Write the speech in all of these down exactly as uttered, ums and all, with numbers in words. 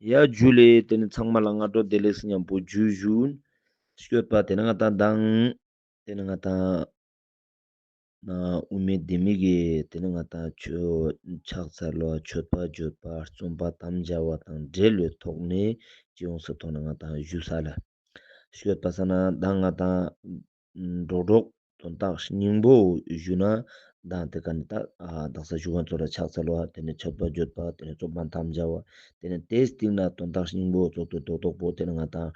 ཡ་ཇུ་ལེ། ཏེ་ནེ་ཚང་མ་ལ་སྔ་དྲོ་བདེ་ལེགས་ཉམ་པོ་ཇུ་ཞུ། སྐྱོད་པ་ཏེ་ནེ་ང་ཏང་མདང་ཏེ་ནེ་ང་ཏང་ན་དབུ་མའི་ལྡེ་མིག་གི་ཏེ་ནེ་ང་ཏང་ཆོས་ཕྱག་འཚལ་བ་མཆོད་པ་བརྗོད་པ་རྩོམ་པ་དམ་བཅའ་བ་དང་འབྲེལ་བའི་ཐོག་ནེ་སྤྱི་ཡོངས་སུ་ཐོག་ནེ་ང་ཏང་ཞུས་ལ། སྐྱོད་པ་ས་ན་མདང་ང་ཏང་འགྲོགས་འགྲོགས་དོན་དག་སྙིང་པོ་ཞུ་ན་མདང་ཏེ་ཀ་ནེ་ད་ཨ་དག་ས་ཞུ་མཁན་ཚོ་ལ་ཕྱག་འཚལ་བ་ཏེ་ནེ་མཆོད་པ་བརྗོད་པ་ཏེ་ནེ་རྩོམ་པ་དམ་བཅའ་བ་ཏེ་ནེ་ཏེའི་སྟེང་ན་དོན་དག་སྙིང་པོ་ཙོགས་ཏེ་རྡོག་རྡོག་པོ་ཏེ་ནེ་ང་ཏང་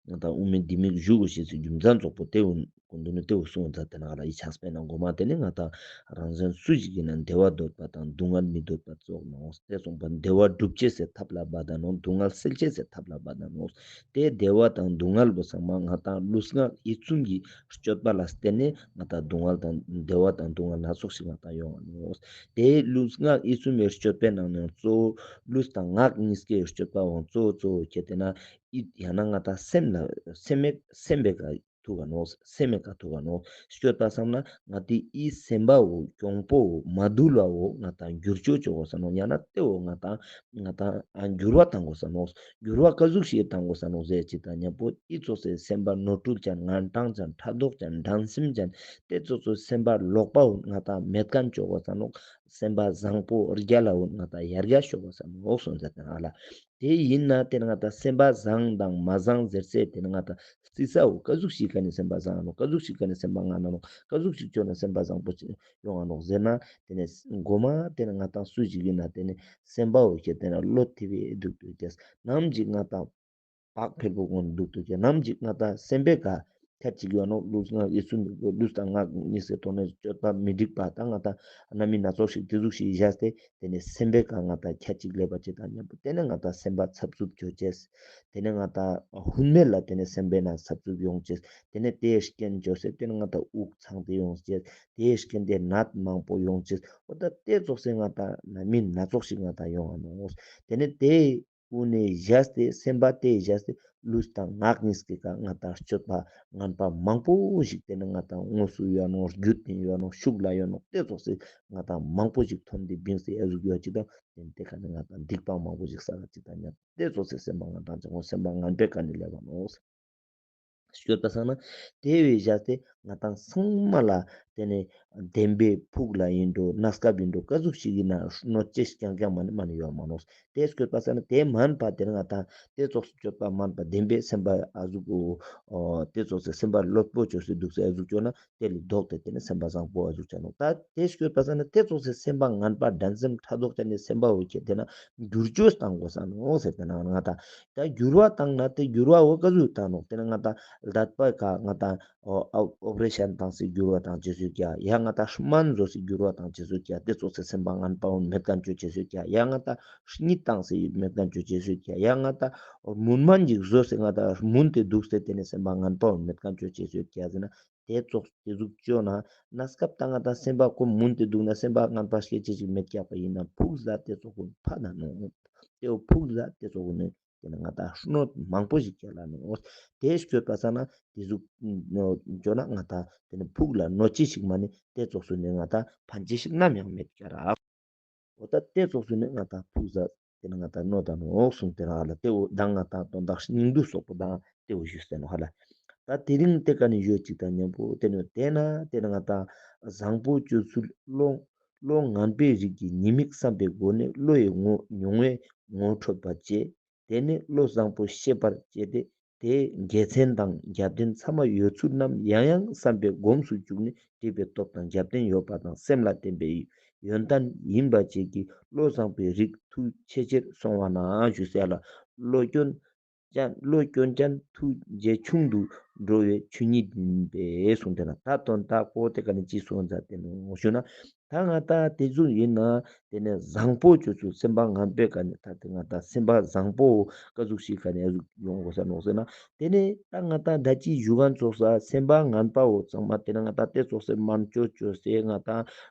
ང་ཏང་དབུ་མའི་ལྡེ་མིག་ཞུ་དགོས་ཤེས་སི་རྒྱུ་མཚན་ཙོགས་པོ་ཏེ་འུ་ཀུན་ཏུ་ནི་ཏེ་འུ་གསུངས་མཛད་དེ་ན་ལ་ཡི་ཕྱག་དཔེ་ན་གོ་མ་ཏེ་ནེ་ང་ཏང་རང་གཞན་སུ་ཞིག་ཡིན་ན་བདེ་བ་འདོད་པ་དང་སྡུག་བསྔལ་མི་འདོད་པ་ཙོགས་ནོག། ཏེ་གསུངས་པ་བདེ་བ་སྒྲུབ་ཅེས་སི་ཐབས་ལ་འབད་ད་ནོག། སྡུག་བསྔལ་སེལ་ཅེས་སི་ཐབས་ལ་འབད་ད་ནོག། ཏེ་བདེ་བ་དང་སྡུག་བསྔལ་བོ་ཚང་མ་ང་ཏང་ལུས་ངག་ཡིད་གསུམ་གྱི་སྤྱོད་པ་ལ་བརྟེན་ནས་ང་ཏང་སྡུག་བསྔལ་དང་བདེ་བ་དང་སྡུག་བསྔལ་སྣ་ཚོགས་ཤིག་ང་ཏང་ཡོང་ང་ནོག། ཏེ་ལུས་ངག་ཡིད་གསུམ་གྱི་སྤྱོད་པའི་ནང་ནས་གཙོ་བོ་ལུས་དང་ངག་གཉིས་ཀའི་སྤྱོད་པ་འོང་གཙོ་བོ་གཙོ་བོ་ཁྱེར་ཏེ་ན་ཡིད་ཡང་ན་ང་ཏང་སེམས་ལ་སེམས་མེད་སེམས་པའི་ཀ་ཐུག་ག་ནོག། སེམས་མེད་ཀ་ཐུག་ག་ནོག། སྐྱོད་པ་སང་ན་ང་ཏི་ཨི་སེམས་པ་བོ་གྱོང་པོ་བོ་མ་དུལ་བ་བོ་ང་ཏང་འགྱུར་བཅོས་བཅོ་དགོས་ས་ནོག། ཡང་ན་ཏེ་བོ་ང་ཏང་ང་ཏང་ཨ་འགྱུར་བ་བཏང་དགོས་ས་ནོག། འགྱུར་བ་ཀ་ཟུག་ཞིག་བཏང་དགོས་ས་ནོག་ཟེར་ཅིག་དང་མཉམ་པོ་ཨི་ཙོགས་སེ་སེམས་པ་ནོར་འཁྲུལ་ཅན་ངན་སྤྲང་ཅན་ཕྲག་དོག་ཅན་འགྲན་སེམས་ཅན་ཏེ་ཙོགས་ཙོགས་སེམས་པ་ལོག་པ་བོ་ང་ཏང་མེད་མཁན་བཅོ་དགོས་ས་ནོག། སེམས་པ་བཟང་པོ་རྒྱལ་ལ་བོ་ང་ཏང་ཡར་རྒྱས་བཅོ་དགོས་ས་ནོག་གསུངས་ཟེར་ཏེ་ན་ལ། ཏེ་ཡིན་ན་ཏེ་ནེ་ང་ཏང་སེམས་པ་བཟང་དང་མ་བཟང་ཟེར་ཚེ་ཏེ་ནེ་ང་ཏང་རྩི་ས་བོ་ཀ་ཟུག་ཞིག་ག་ནེ་སེམས་པ་བཟང་ནོག། ཀ་ཟུག་ཞིག་ག་ནེ་སེམས་པ་ངན་ནོག། ཀ་ཟུག་ཞིག་བཅོས་ན་སེམས་པ་བཟང་པོ་ཡོང་ང་ནོག་ཟེར་ན་ཏེ་ནེ་གོ་མ་ཏེ་ནེ་ང་ཏང་སུ་ཞིག་ཡིན་ན་ཏེ་ནེ་སེམས་པ་བོ་ཁྱེར་ཏེ་ན་བློ་ཐེབས་འདུག་ཏུ་ཅེས་ནམ་ཞིག་ང་ཏང་བག་ཕེབས་པོ་ཀུན་འདུག་ཏུ་ཅེས་ནམ་ཞིག་ང་ཏང་སེམས་པའི་ཀ་ཁྱད་ཅིག་ཡོད་ནོག། ལུས་ངག་ཡིད་གསུམ་ལུས་དང་ངག་གཉིས་སི་ཐོག་ནེ་སྤྱོད་པ་མི་འགྲིག་པ་དང་ང་ཏང་རྣམ་སྨིན་སྣ་ཚོགས་ཤིག་ཏེ་ཟུག་ཞིག་བཞག་སྟེ་ཏེ་ནེ་སེམས་པའི་ཀ་ང་ཏང་ཁྱད་ཅིག་ལེབ་པ་ཅིག་དང་མཉམ་པོ་ཏེ་ནེ་ང་ཏང་སེམས་པ་འཚབ་འཚུབ་བཅོ་ཅེས། ཏེ་ནེ་ང་ཏང་ཧུན་མེད་ལ་ཏེ་ནེ་སེམས་པའི་ནང་འཚབ་འཚུབ་ཡོང་ཅེས། ཏེ་ནེ་ཏེའི་རྐྱེན་བཅོས་སེ་ཏེ་ནེ་ང་ཏང་དབུགས་ཚང་སྟེ་ཡོང་ཅེས། ཏེའི་རྐྱེན་ཏེ་ནད་མང་པོ་ཡོང་ཅེས། འོ་ད་ཏེ་ཙོགས་སེ་ང་ཏང་རྣམ་སྨིན་སྣ་ཚོགས་ཤིག་ང་ཏང་ཡོང་ང་ནོག། ཏེ་ནེ་ཏེ་ཀུན་ནེ་བཞག་སྟེ་སེམས་པ་ཏེ་བཞག་སྟེ་ལུས་དང་ངག་གཉིས་ཀྱི་ཀ་ང་ཏང་སྤྱོད་པ་ངན་པ་མང་པོ་ཞིག་ཏེ་ནེ་ང་ཏང་དངོས་སུ་ཡོད་ནོག། རྒྱུད་ནེ་ཡོད་ནོག། ཤུགས་ལ་ཡོད་ནོག། ཏེ་ཙོགས་སེ་ང་ཏང་མང་པོ་ཞིག་ཐོན་ཏེ་བིངས་ཏེ་ཨ་ཟུག་ཡོད་ཅིག་དང་ཏེ་ནེ་ཏེ་ཀ་ནེ་ང་ཏང་སྡིག་པ་མང་པོ་ཞིག་བསགས་ཅིག་དང་མཉམ་ཏེ་ཙོགས་སེ་སེམས་པ་ང་ཏང་ཅང་སེམས་པ་ངན་པའི་ཀ་ནེ་ལེབ་བ་ནོག། སྐྱོད་པ་སང་ན་ཏེ་བས་བཞག་སྟེ་ང་ཏང་ཚང་མ་ལ་ཏེ་ནེ་བདེན་པའི་ཕུགས་ལ་ཡིན་འགྲོ་གནས་སྐབས་ཡིན་འགྲོ་ཀ་ཟུག་ཞིག་ཡིན་ན་གནོད་བྱེད་རྐྱང་རྐྱང་མ་ནེ་མ་ནེ་ཡོད་མ་ནོག། ཏེ་སྐྱོད་པ་སང་ན་ཏེ་མན་པ་ཏེ་ནེ་ང་ཏང་ཏེ་ཙོགས་སེ་སྤྱོད་པ་མན་པ་བདེན་པའི་སེམས་པ་ཨ་ཟུག་གོ་ཏེ་ཙོགས་སེ་སེམས་པ་ལོག་པོ་བཅོས་སེ་འདུག་སེ་ཨ་ཟུག་བཅོས་ན་ཏེ་ལས་ལྡོག་སྟེ་ཏེ་ནེ་སེམས་པ་བཟང་པོ་ཨ་ཟུག་ཆ་ནོག། ད་ཏེ་སྐྱོད་པ་སང་ན་ཏེ་ཙོགས་སེ་སེམས་པ་ངན་པ་འགྲན་སེམས་ཕྲག་དོག་ཅན་ནི་སེམས་པ་བོ་ཁྱེར་ཏེ་ན་འགྱུར་བཅོས་བཏང་དགོས་ས་ནོག་ཟེར་ཏེ་ན་ང་ཏང་ད་འགྱུར་བ་བཏང་ན་ཏེ་འགྱུར་བ་བོ་ཀ་ཟུག་བཏང་ནོག། ཏེ་ནེ་ང་ཏང་ལ་དྭགས་པའི་ཀ་ང་ཏང་ཨོ་ཨོ་པ་རེ་ཤན་བཏང་སེ་འགྱུར་བ་བཏང་ཅེས་སུ་ཀྱ་ཡ་ང་ཏང་སྨན་ཟོས་སེ་འགྱུར་བ་བཏང་ཅེས་སུ་ཀྱ་ཏེ་ཙོགས་སེ་སེམས་པ་ངན་པ་བོ་མེད་མཁན་བཅོ་ཅེས་སུ་ཀྱ་ཡ་ང་ཏང་གཉིད་བཏང་སེ་མེད་མཁན་བཅོ་ཅེས་སུ་ཀྱ་ཡ་ང་ཏང་མུན་སྨན་ཅིག་ཟོས་སེ་ང་ཏང་མུན་ཏེ་འདུག་སེ་ཏེ་ནེ་སེམས་པ་ངན་པ་བོ་མེད་མཁན་བཅོ་ཅེས་སུ་ཀྱ་ཟེར་ན། ཏེ་ཙོགས་ཏེ་ཟུག་བཅོས་ན་གནས་སྐབས་ད་ང་ཏང་སེམས་པ་ཁོ་མུན་ཏེ་འདུག་ན་སེམས་པ་ངན་པ་སྐྱེ་ཅེས་ཅིག་མེད་ཀྱག་པ་ཡིན་ན་ཕུགས་ལ་ཏེ་ཙོགས་ཀུན་ཕ་ན་ནོག། ཏེ་བོ་ཕུགས་ལ་ཏེ་ཙོགས་ཀུན་ནེ་ཏེ་ནེ་ང་ཏང་གནོད་མང་པོ་ཞིག་སྐྱེལ་ལ་ནོག། ཏེ་སྐྱོད་པ་སང་ན་ཏེ་ཟུག་བཅོས་ན་ང་ཏང་ཏེ་ནེ་ཕུགས་ལ་གནོད་ཅེས་ཤིག་མ་ནེ་ཏེ་ཙོགས་སུ་ནེ་ང་ཏང་ཕན་ཅེས་ཤིག་ནམ་ཡང་མེད་ཀྱག་ར། འོ་ད་ཏེ་ཙོགས་སུ་ནེ་ང་ཏང་ཕུགས་ལ་ཏེ་ནེ་ང་ཏང་གནོད་ད་ནོག་གསུངས་ཏེ་ན་ལ་ཏེ་བོ་མདང་ང་ཏང་དོན་དག་སྙིང་བསྡུས་སོགས་པོ་མདང་ཏེ་བོ་ཞུས་ཏེ་ནོག་ཧ་ལ། ད་དེ་རིང་ཏེ་ཀ་ནེ་ཡོད་ཅིག་དང་མཉམ་པོ་ཏེ་ནེ་ཏེ་ན་ཏེ་ནེ་ང་ཏང་བཟང་པོ་སྤྱོད་ཚུལ་བློ་བློ་ངན་པའི་རིགས་ཀྱི་ཉེས་དམིགས་བསམ་པའི་སྒོ་ནས་བློ་ཡི་ངོ་མྱོང་བས་ངོ་འཕྲོད་པ་བཅས། དེ་ནས་བློ་བཟང་པོ་ཤེས་པར་བྱས་ཏེ། དེའི་དགེ་མཚན་དང་རྒྱབ་རྟེན་ཚད་མ་ཡོད་ཚུལ་རྣམས་ཡང་ཡང་བསམ་པའི་སྒོམ་སུ་བཅུག་ནས་སྒྲིབ་པའི་སྟོབས་དང་རྒྱབ་རྟེན་ཡོད་པ་དང་སེམས་ལ་བརྟེན་པའི་ཡོན་ཏན་ཡིན་པ་བཅས་ཀྱི་བློ་བཟང་པོའི་རིགས་མཐུ་ཆེ་ཆེར་སོང་བ་ན་ཞུ་ཟེར་ལ། བློ་སྐྱོན་ཅན་བློ་སྐྱོན་ཅན་མཐུ་ཇེ་ཆུང་དུ་འགྲོ་བའི་ཆོས་ཉིད་ཡིན་པས་གསུངས་ཏེ་ན། ད་དོན་དག་པོ་དེ་ཀ་ནས་ཅི་གསུངས་མཛད་དེ་ནོག་ཞུ་ན། ད་ང་ཏང་དེ་ཟུག་ཡིན་ན་དེ་ནས་བཟང་པོ་ཅོ་ཚུལ་སེམས་པ་ངན་པའི་ཀ་ནས་ད་དེ་ང་ཏང་སེམས་པ་བཟང་པོ་ཀ་ཟུག་ཞིག་ཀ་ནས་ཡོང་དགོས་ས་ནོག་ཟེར་ན། དེ་ནས་ད་ང་ཏང་ད་ཅི་ཞུ་མཁན་ཙོགས་ས་སེམས་པ་ངན་པ་བོ་ཚང་མ་དེ་ནས་ང་ཏང་དེ་ཙོགས་སེ་སྨན་བཅོས་བཅོས་སེ་ང་ཏང་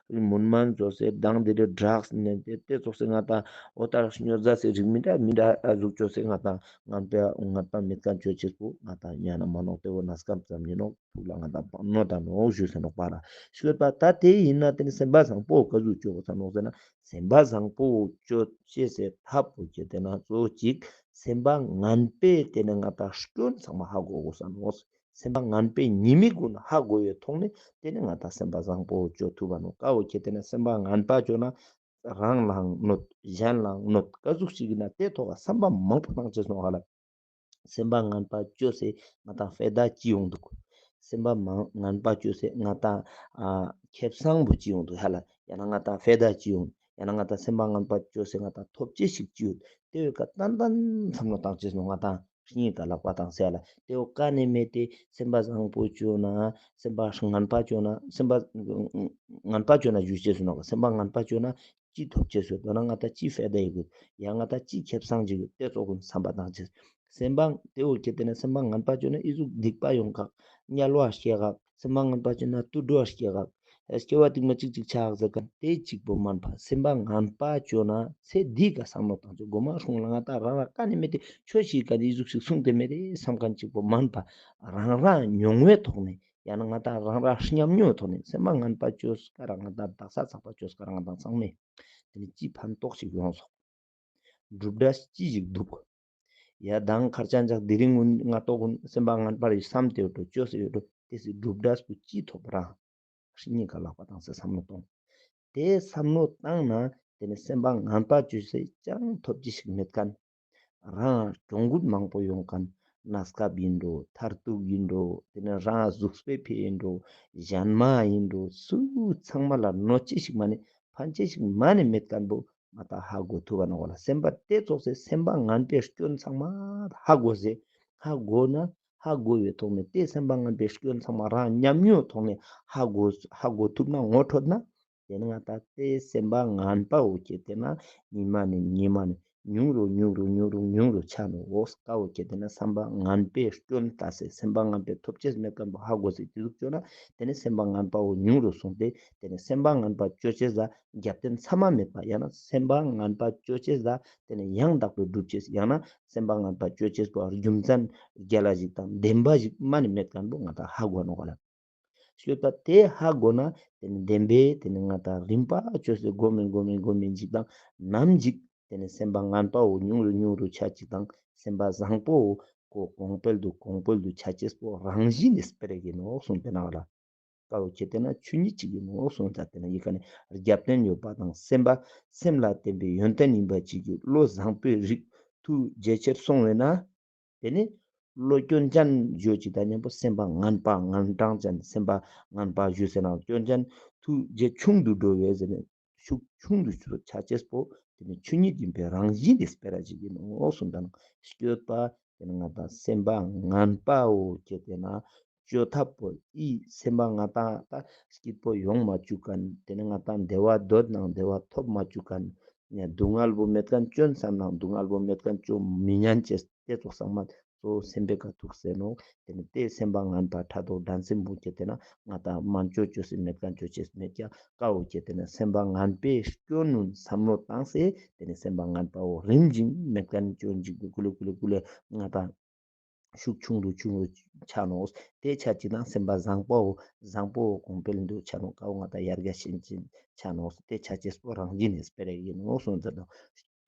མུན་སྨན་བཅོས་སེ་མདང་དེ་རེ་ཌྲགས་ནས་དེ་དེ་ཙོགས་སེ་ང་ཏང་འོ་ད་སྨྱོ་རྫས་སི་རིགས་མི་འདྲ་མི་འདྲ་ཨ་ཟུག་བཅོས་སེ་ང་ཏང་ངན་པ་ངན་པ་མེད་མཁན་ཅོ་ཅེས་པོ་ང་ཏང་ཉན་ན་མ་ནོག་སྟེ། གནས་སྐབས་ཙམ་ཡིན་ནོག། ཕུགས་ལ་ང་ཏང་སྤང་ནོག་ད་ནོག་ཞུས་ཟེར་ནོག་པ་ལ། ཞུས་པ་ད་དེ་ཡིན་ན་དེ་ནི་སེམས་པ་བཟང་པོ་ག་ཟུག་ཅོ་དགོས་ས་ནོག་ཟེར་ན། སེམས་པ་བཟང་པོ་ཅོ་ཅེས་སི་ཐབས་པོ་ཁྱེར་ཏེ་ན་གཙོ་བོ་གཅིག་སེམས་པ་ངན་པའི་དེ་ནི་ང་ཏང་སྐྱོན་ཚང་མ་ཧ་གོ་དགོས་ས་ནོག། སེམས་པ་ངན་པའི་ཉེས་དམིགས་ཀུན་ཧ་གོ་བའི་ཐོག་ནས་དེ་ནི་ང་ཏང་སེམས་པ་བཟང་པོ་ཅོ་ཐུབ་པ་ནོག། ཀ་བོ་ཁྱེར་ཏེ་ན་སེམས་པ་ངན་པ་ཅོ་ན་རང་ལའང་གནོད། གཞན་ལའང་གནོད། ག་ཟུག་ཞིག་ཡིན་ན་དེ་ཐོག་ག་བསམ་པ་མང་པོ་བཏང་ཅེས་ནོག་ཧ་ལ། སེམས་པ་ངན་པ་ཅོས་སེ་ང་ཏང་ཕའི་ཌ་ཅི་ཡོང་འདུག། སེམས་པ་མ་ངན་པ་ཅོས་སེ་ང་ཏང་ཨ་ཁེ་བཟང་པོ་ཅི་ཡོང་འདུག་ཧ་ལ། ཡང་ན་ང་ཏང་ཕའི་ཌ་ཅི་ཡོང་། ཡང་ན་ང་ཏང་སེམས་པ་ངན་པ་ཅོས་སེ་ང་ཏང་ཐོབ་ཅེས་ཤིག་ཅི་ཡོད། དེ་བོའི་ཀ་ཏན་ཏན་བསམ་བློ་བཏང་ཅེས་ནོག། ང་ཏང་སྙིང་ག་ལག་པ་བཏང་སེ་ཧ་ལ། དེ་བོ་ཀ་ནས་མེད་དེ་སེམས་པ་བཟང་པོ་ཅོ་ན་སེམས་པ་ངན་པ་ཅོ་ན་སེམས་པ་ངན་པ་ཅོ་ན་ཞུ་ཅེས་སུ་ནོག། སེམས་པ་ངན་པ་ཅོ་ན་ཅི་ཐོབ་ཅེས་སུ་དོ་ན་ང་ཏང་ཅི་ཕའི་ཌ་ཡོད། ཡང་ང་ཏང་ཅི་ཁེ་བཟང་ཅིག་ཡོད། དེ་ཙོགས་ཀུན་བསམ་པ་བཏང་ཅེས། སེམས་པ་དེ་བོ་ཁྱེར་ཏེ་ན་སེམས་པ་ངན་པ་ཅོ་ན་ཨི་ཟུག་སྡིག་པ་ཡོང་ཁག། དམྱལ་བ་སྐྱེ་ཁག། སེམས་པ་ངན་པ་ཅོ་ན་དུད་འགྲོ་སྐྱེ་ཁག། སྐྱེ་བ་སྟིང་མ་ཅིག་ཅིག་ཆགས་ཟེར་ཁན་དེ་གཅིག་པོ་མན་པ། སེམས་པ་ངན་པ་ཅོ་ན་ཚེ་འདི་ཀ་བསམ་བློ་བཏང་ཅེས། གོ་མ་སོང་ལ་ང་ཏང་རང་རང་ཀ་ནས་མེད་དེ་ཆོས་ཤིག་ག་ནས་ཨི་ཟུག་ཞིག་གསུངས་ཏེ་མེད་དེ་བསམ་ཁན་གཅིག་པོ་མན་པ། རང་རང་མྱོང་བའི་ཐོག་ནས། ཡང་ན་ང་ཏང་རང་རང་ཉམས་མྱོང་ཐོག་ནས་སེམས་པ་ངན་པ་ཅོས་ཀ་ར་ང་ཏང་དག་ས་ཚགས་པ་ཅོས་ཀ་ར་ང་ཏང་ཚང་མས་དེ་ནི་ཅི་ཕན་ཐོགས་ཤིག་ཡོང་སོག། སྒྲུབ་འབྲས་ཅི་ཞིག་འདུག། ཡ་དང་ཁར་ཅན་ཅག་དེ་རིང་ང་ཏོག་ཀུན་སེམས་པ་ངན་པ་རེ་བསམ་སྟེ་ཡོད་འགྲོ་ཅོས་སེ་ཡོད་འགྲོ། དེ་སི་སྒྲུབ་འབྲས་པོ་ཅི་ཐོབ་ར། སྙིང་ག་ལག་པ་བཏང་སེ་བསམ་བློ་གཏོང་། དེ་བསམ་བློ་བཏང་ན་དེ་ནི་སེམས་པ་ངན་པ་ཅོས་སེ་ཅང་ཐོབ་ཅེས་ཤིག་མེད་ཁན། རང་གྱོང་གུད་མང་པོ་ཡོང་ཁན། གནས་སྐབས་ཡིན་འགྲོ། མཐར་ཐུག་ཡིན་འགྲོ། དེ་ནི་རང་གཟུགས་པོའི་ཕི་ཡིན་འགྲོ། གཞན་མ་ཡིན་འགྲོ། སུ་ཚང་མ་ལ་གནོད་ཅེས་ཤིག་མ་ནི་ཕན་ཅེས་ཤིག་མ་ནི་མེད་ཁན་བོ་ང་ཏང་ཧ་གོ་ཐུབ་པ་ནོག་ལ། སེམས་པ་དེ་ཙོགས་སེ་སེམས་པ་ངན་པའི་སྐྱོན་ཚང་མ་ཧ་གོ་སེ་ཧ་གོ་ན་ཧ་གོ་བའི་ཐོག་ནས་དེ་སེམས་པ་ངན་པའི་སྐྱོན་ཚང་མ་རང་ཉམས་མྱོང་ཐོག་ནས་ཧ་གོ་ཧ་གོ་ཐུབ་ན་ངོ་འཕྲོད་ན། དེ་ནི་ང་ཏང་དེ་སེམས་པ་ངན་པ་བོ་ཁྱེར་ཏེ་ན་ཉི་མ་ནས་ཉི་མ་ནས་ཉུང་རུ་ཉུང་རུ་ཉུང་རུ་ཉུང་རུ་ཆ་ནོག། འོ་ཀ་བོ་ཁྱེར་ཏེ་ན་སེམས་པ་ངན་པའི་སྐྱོན་ལྟ་སེ་སེམས་པ་ངན་པའི་ཐོབ་ཅེས་མེད་ཁན་བོ་ཧ་གོ་སེ་དེ་ཟུག་ཅོ་ན་དེ་ནི་སེམས་པ་ངན་པ་བོ་ཉུང་རུ་སོང་སྟེ་དེ་ནི་སེམས་པ་ངན་པ་ཅོ་ཅེས་ལ་རྒྱབ་རྟེན་ཚང་མ་མེད་པ། ཡང་ན་སེམས་པ་ངན་པ་ཅོ་ཅེས་ལ་དེ་ནི་ཡང་དག་པའི་སྒྲུབ་ཅེས། ཡང་ན་སེམས་པ་ངན་པ་ཅོ་ཅེས་པོ་རྒྱུ་མཚན་རྒྱལ་ལ་ཞིག་དང་བདེན་པ་ཞིག་མ་ནི་མེད་ཁན་བོ་ང་ཏང་ཧ་གོ་ནོག་ལ། ཤོད་པ་དེ་ཧ་གོ་ན་དེ་ནི་བདེན་པའི་དེ་ནི་ང་ཏང་རིམ་པ་ཅོས་སེ་གོ་མིན་གོ་མིན་གོ་མིན་ཅིག་དང་ནམ་ཅིག་དེ་ནི་སེམས་པ་ངན་པ་བོ་ཉུང་རུ་ཉུང་རུ་ཆ་ཅིག་དང་སེམས་པ་བཟང་པོ་བོ་གོ་གོང་འཕེལ་དུ་གོང་འཕེལ་དུ་ཆ་ཅེས་པོ་རང་བཞིན་ནི་སྤེ་ར་གི་ནོག་གསུངས་ཏེ་ན་ལ། ཀ་བོ་ཁྱེར་ཏེ་ན་ཆོས་ཉིད་ཅིག་ཡིན་ནོག་གསུངས་ཏེ་ན་ཡི་ཀ་ནི་རྒྱབ་རྟེན་ཡོད་པ་དང་སེམས་པ་སེམས་ལ་བརྟེན་པའི་ཡོན་ཏན་ཡིན་པ་ཅིག་གི་བློ་བཟང་པོའི་རིགས་ཐུགས་རྗེ་ཆེར་སོང་བས་ན། དེ་ནི་བློ་སྐྱོན་ཅན་བརྗོད་ཅིག་དང་མཉམ་པོ་སེམས་པ་ངན་པ་ངན་གྲངས་ཅན་སེམས་པ་ངན་པ་བརྗོད་ཟེར་ན་སྐྱོན་ཅན་ཐུགས་རྗེ་ཆུང་དུ་འགྲོ་བས་ཟེར་ནས་ཤུགས་ཆུང་དུ་ཆ་ཅེས་པོ་དེ་ནི་ཆོས་ཉིད་ཡིན་པའི་རང་བཞིན་དེ་སྤེ་ར་ཅིག་ཡིན་ནོག་གསུངས་ཏེ་ན་སྐྱོད་པ་དེ་ནི་ང་ཏང་སེམས་པ་ངན་པ་བོ་ཁྱེར་ཏེ་ན་བཅོ་ཐབས་པོ་ཨི་སེམས་པ་ང་ཏང་ད་སྐྱིད་པོ་ཡོང་མ་བཅུག་ཁན། དེ་ནི་ང་ཏང་བདེ་བ་འདོད་ནང་བདེ་བ་ཐོབ་མ་བཅུག་ཁན། སྡུག་བསྔལ་བོ་མེད་ཁན་ཅོན་བསམ་ནང་སྡུག་བསྔལ་བོ་མེད་ཁན་ཅོ་མི་ཉན་ཅེས་དེ་ཙོགས་ཚང་མ་གཙོ་བོ་སེམས་པའི་ཀ་ཐུག་སེ་ནོག། དེ་ནི་དེ་སེམས་པ་ངན་པ་ཕྲག་དོག་འགྲན་སེམས་པོ་ཁྱེར་ཏེ་ན་ང་ཏང་མ་ཅོ་ཅོ་སེ་མེད་ཁན་ཅོ་ཅེས་མེད་ཀྱང་ཀ་བོ་ཁྱེར་ཏེ་ན་སེམས་པ་ངན་པའི་སྐྱོན་ནུན་བསམ་བློ་བཏང་སེ་དེ་ནི་སེམས་པ་ངན་པ་བོ་རིམ་བཞིན་མེད་ཁན་ཅོ་འཇིག་གུ་ལེ་གུ་ལེ་གུ་ལེ་ང་ཏང་ཤུགས་ཆུང་རུ་ཆུང་རུ་ཆ་ནོག། དེ་ཆ་ཅིག་དང་སེམས་པ་བཟང་པོ་བོ་བཟང་པོ་བོ་གོང་འཕེལ་དུ་ཆ་ནོག། ཀ་བོ་ང་ཏང་ཡར་རྒྱས་ཕྱིན་ཅིག་ཆ་ནོག། དེ་ཆ་ཅེས་པོ་རང་བཞིན་ནི་སྤེ་ར་ཡིན་ནོག་གསུངས་ཏེ་ནོག།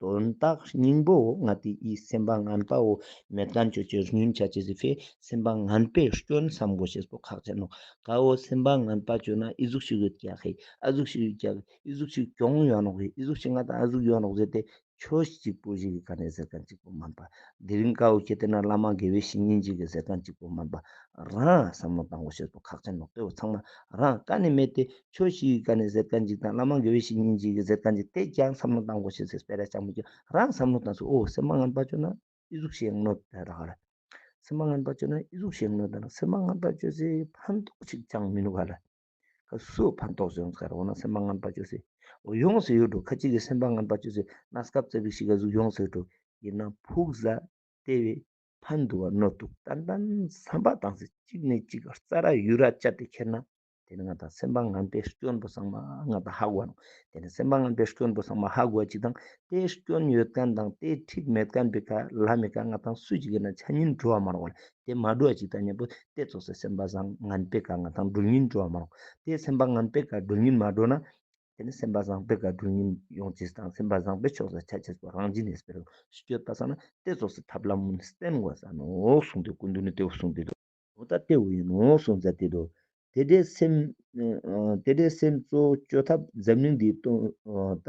དོན་དག་སྙིང་པོ་བོ་ང་ཏི་ཨི་སེམས་པ་ངན་པ་བོ་མེད་ཁན་ཅོ་ཅེས་ཉུན་ཆ་ཅེས་སི་ཕི་སེམས་པ་ངན་པའི་སྐྱོན་བསམ་དགོས་ཤེས་པོ་ཁག་ཅན་ནོག། ཀ་བོ་སེམས་པ་ངན་པ་ཅོ་ན་ཨི་ཟུག་ཞིག་ཡོད་ཀྱག་ཧེ། ཨ་ཟུག་ཞིག་ཡོད་ཀྱག་ཧེ། ཨི་ཟུག་ཞིག་གྱོང་ཡོང་ནོག་ཧེ། ཨི་ཟུག་ཞིག་ང་ཏང་ཨ་ཟུག་ཡོང་ནོག་ཟེར་ཏེ་ཆོས་གཅིག་པོ་ཞིག་གི་ཀ་ནས་ཟེར་ཁན་གཅིག་པོ་མན་པ། དེ་རིང་ཀ་བོ་ཁྱེར་ཏེ་ན་བླ་མ་དགེ་བའི་བཤེས་གཉེན་ཅིག་གི་ཟེར་ཁན་གཅིག་པོ་མན་པ། རང་བསམ་བློ་བཏང་དགོས་ཤེས་པོ་ཁག་ཅན་ནོག། དེ་བོ་ཚང་མ་རང་ཀ་ནས་མེད་དེ་ཆོས་ཤིག་གི་ཀ་ནས་ཟེར་ཁན་ཅིག་དང་བླ་མ་དགེ་བའི་བཤེས་གཉེན་ཅིག་གི་ཟེར་ཁན་ཅིག་དེ་ཀྱང་བསམ་བློ་བཏང་དགོས་ཤེས་ཟེར་སྤེ་ར་ཅང་མི་ཀྱང་རང་བསམ་བློ་བཏང་སོ། འོ་སེམས་པ་ངན་པ་ཅོ་ན་ཨི་ཟུག་ཞིག་གནོད་དེ་ར་ཧ་ར། སེམས་པ་ངན་པ་ཅོ་ན་ཨི་ཟུག་ཞིག་གནོད་དེ་ར། སེམས་པ་ངན་པ་ཅོ་སེ་ཕན་ཐོགས་ཤིག་ཅང་མི་ནུག་ཧ་ར། ཀ་སུ་ཕན་ཐོགས་ཡོང་ཀ་ར། འོ་ན་སེམས་པ་ངན་པ་ཅོས་སེ། འོ་ཡོངས་སེ་ཡོད་འགྲོ། ཁ་ཅིག་གི་སེམས་པ་ངན་པ་ཅོས་སེ་གནས་སྐབས་ཙ་པིག་ཞིག་ག་ཟུག་ཡོངས་སེ་ཡོད་འགྲོ། ཡིན་ན་ཕུགས་ལ་དེ་བས་ཕན་འདུག་བ་གནོད་འདུག་ཏན་ཏན་བསམ་པ་བཏང་སེ་གཅིག་ནས་གཅིག་རྩ་ར་ཡུ་ར་བཅད་དེ་ཁྱེར་ན། དེ་ནི་ང་དང་སེམས་པ་ངན་པའི་སྐྱོན་པོ་ཚང་མ་ང་དང་ཧ་གོ་ནོག། དེ་ནི་སེམས་པ་ངན་པའི་སྐྱོན་པོ་ཚང་མ་ཧ་གོ་ཅིག་དང་དེ་སྐྱོན་ཡོད་མཁན་དང་དེ་འགྲིག་མེད་མཁན་པའི་ཀ་ལ་མི་ཀ་ང་དང་སུ་ཅིག་ཡིན་ན་ཆ་སྙིང་འགྲོ་བ་མ་རོག་ལ། དེ་མ་འགྲོ་བ་ཅིག་དང་མཉམ་པོ་དེ་ཙོགས་སེ་སེམས་པ་བཟང་ངན་པའི་ཀ་ང་དང་འགྲུལ་སྙིང་འགྲོ་བ་མ་རོག། དེ་སེམས་པ་ངན་པའི་ཀ་འགྲུལ་སྙིང་མ་འགྲོ་ན། དེ་ནི་སེམས་པ་བཟང་པོའི་ཀ་འགྲུལ་སྙིང་ཡོང་ཅེས་དང་སེམས་པ་བཟང་པོའི་ཕྱོགས་སུ་ཆ་ཅེས་པོ་རང་བཞིན་ནི་སྤེལ་སྐྱོད་པ་ས་ན་དེ་ཙོགས་སེ་ཐབས་ལམ་བསྟེན་དགོས་ས་ནོག་གསུངས་ཏེ་སྐུ་མདུན་ནི་དེ་བོ་གསུངས་ཏེ་འདུག། འོ་ད་དེ་བོ་ཡིན་ནོག་གསུངས་ཟེར་ཏེ་འདུག། དེ་འདྲའི་སེམས་ཨ་དེ་འདྲའི་སེམས་གཙོ་བོ་བཅོ་ཐབས་འཛམ་གླིང་འདིའི་སྟོན་ཨ་ད་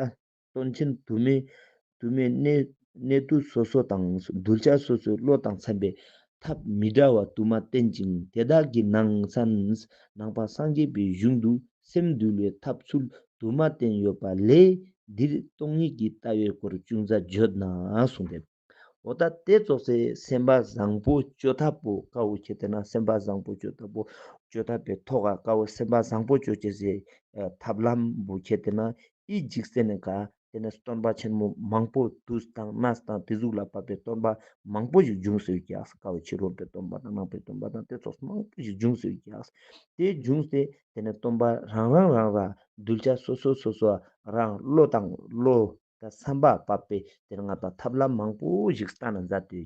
སྟོན་ཆེན་དུ་མའི་དུ་མའི་གནས་གནས་དུས་སོ་སོ་དང་གདུལ་བྱ་སོ་སོའི་བློ་དང་འཚམ་པའི་ཐབས་མི་འདྲ་བ་དུ་མ་བསྟེན་ཅིང་དེ་དག་གི་ནང་ཚན་ནང་པ་སངས་རྒྱས་པའི་གཞུང་དུ་སེམས་འདུལ་བའི་ཐབས་ཚུལ་དུ་མ་བསྟན་ཡོད་པ་ལས་འདིར་སྟོང་ཉིད་ཀྱི་ལྟ་བའི་སྐོར་ཅུང་ཟད་བརྗོད་ན་གསུངས་ཏེ། འོ་ད་དེ་ཙོགས་སེ་སེམས་པ་བཟང་པོ་བཅོ་ཐབས་པོ་ཀ་བོ་ཁྱེར་ཏེ་ན་སེམས་པ་བཟང་པོ་བཅོ་ཐབས་པོ་བཅོ་ཐབས་པའི་ཐོག་ག་ཀ་བོ་སེམས་པ་བཟང་པོ་བཅོ་ཅེས་སི་ཐབས་ལམ་པོ་ཁྱེར་ཏེ་ན་ཨི་འཇིག་རྟེན་ནི་ཀ་དེ་ནས་སྟོན་པ་ཆེན་མོ་མང་པོ་དུས་དང་གནས་དང་དེ་ཟུག་ལ་བབ་པའི་སྟོན་པ་མང་པོ་ཞིག་བྱུང་སོང་ཡོད་ཀྱག། ཀ་བོ་ཕྱི་རོལ་པའི་སྟོན་པ་དང་ནང་པའི་སྟོན་པ་དང་དེ་ཙོགས་མང་པོ་ཞིག་བྱུང་སོང་ཡོད་ཀྱག། དེ་བྱུང་སྟེ་དེ་ནས་སྟོན་པ་རང་རང་རང་རང་གདུལ་བྱ་སོ་སོ་སོ་སོ་རང་བློ་དང་བློ་དང་བསམ་པ་བབ་པའི་དེ་ནས་ང་དང་ཐབས་ལམ་མང་པོ་ཞིག་བསྟན་ན་མཛད་དེ་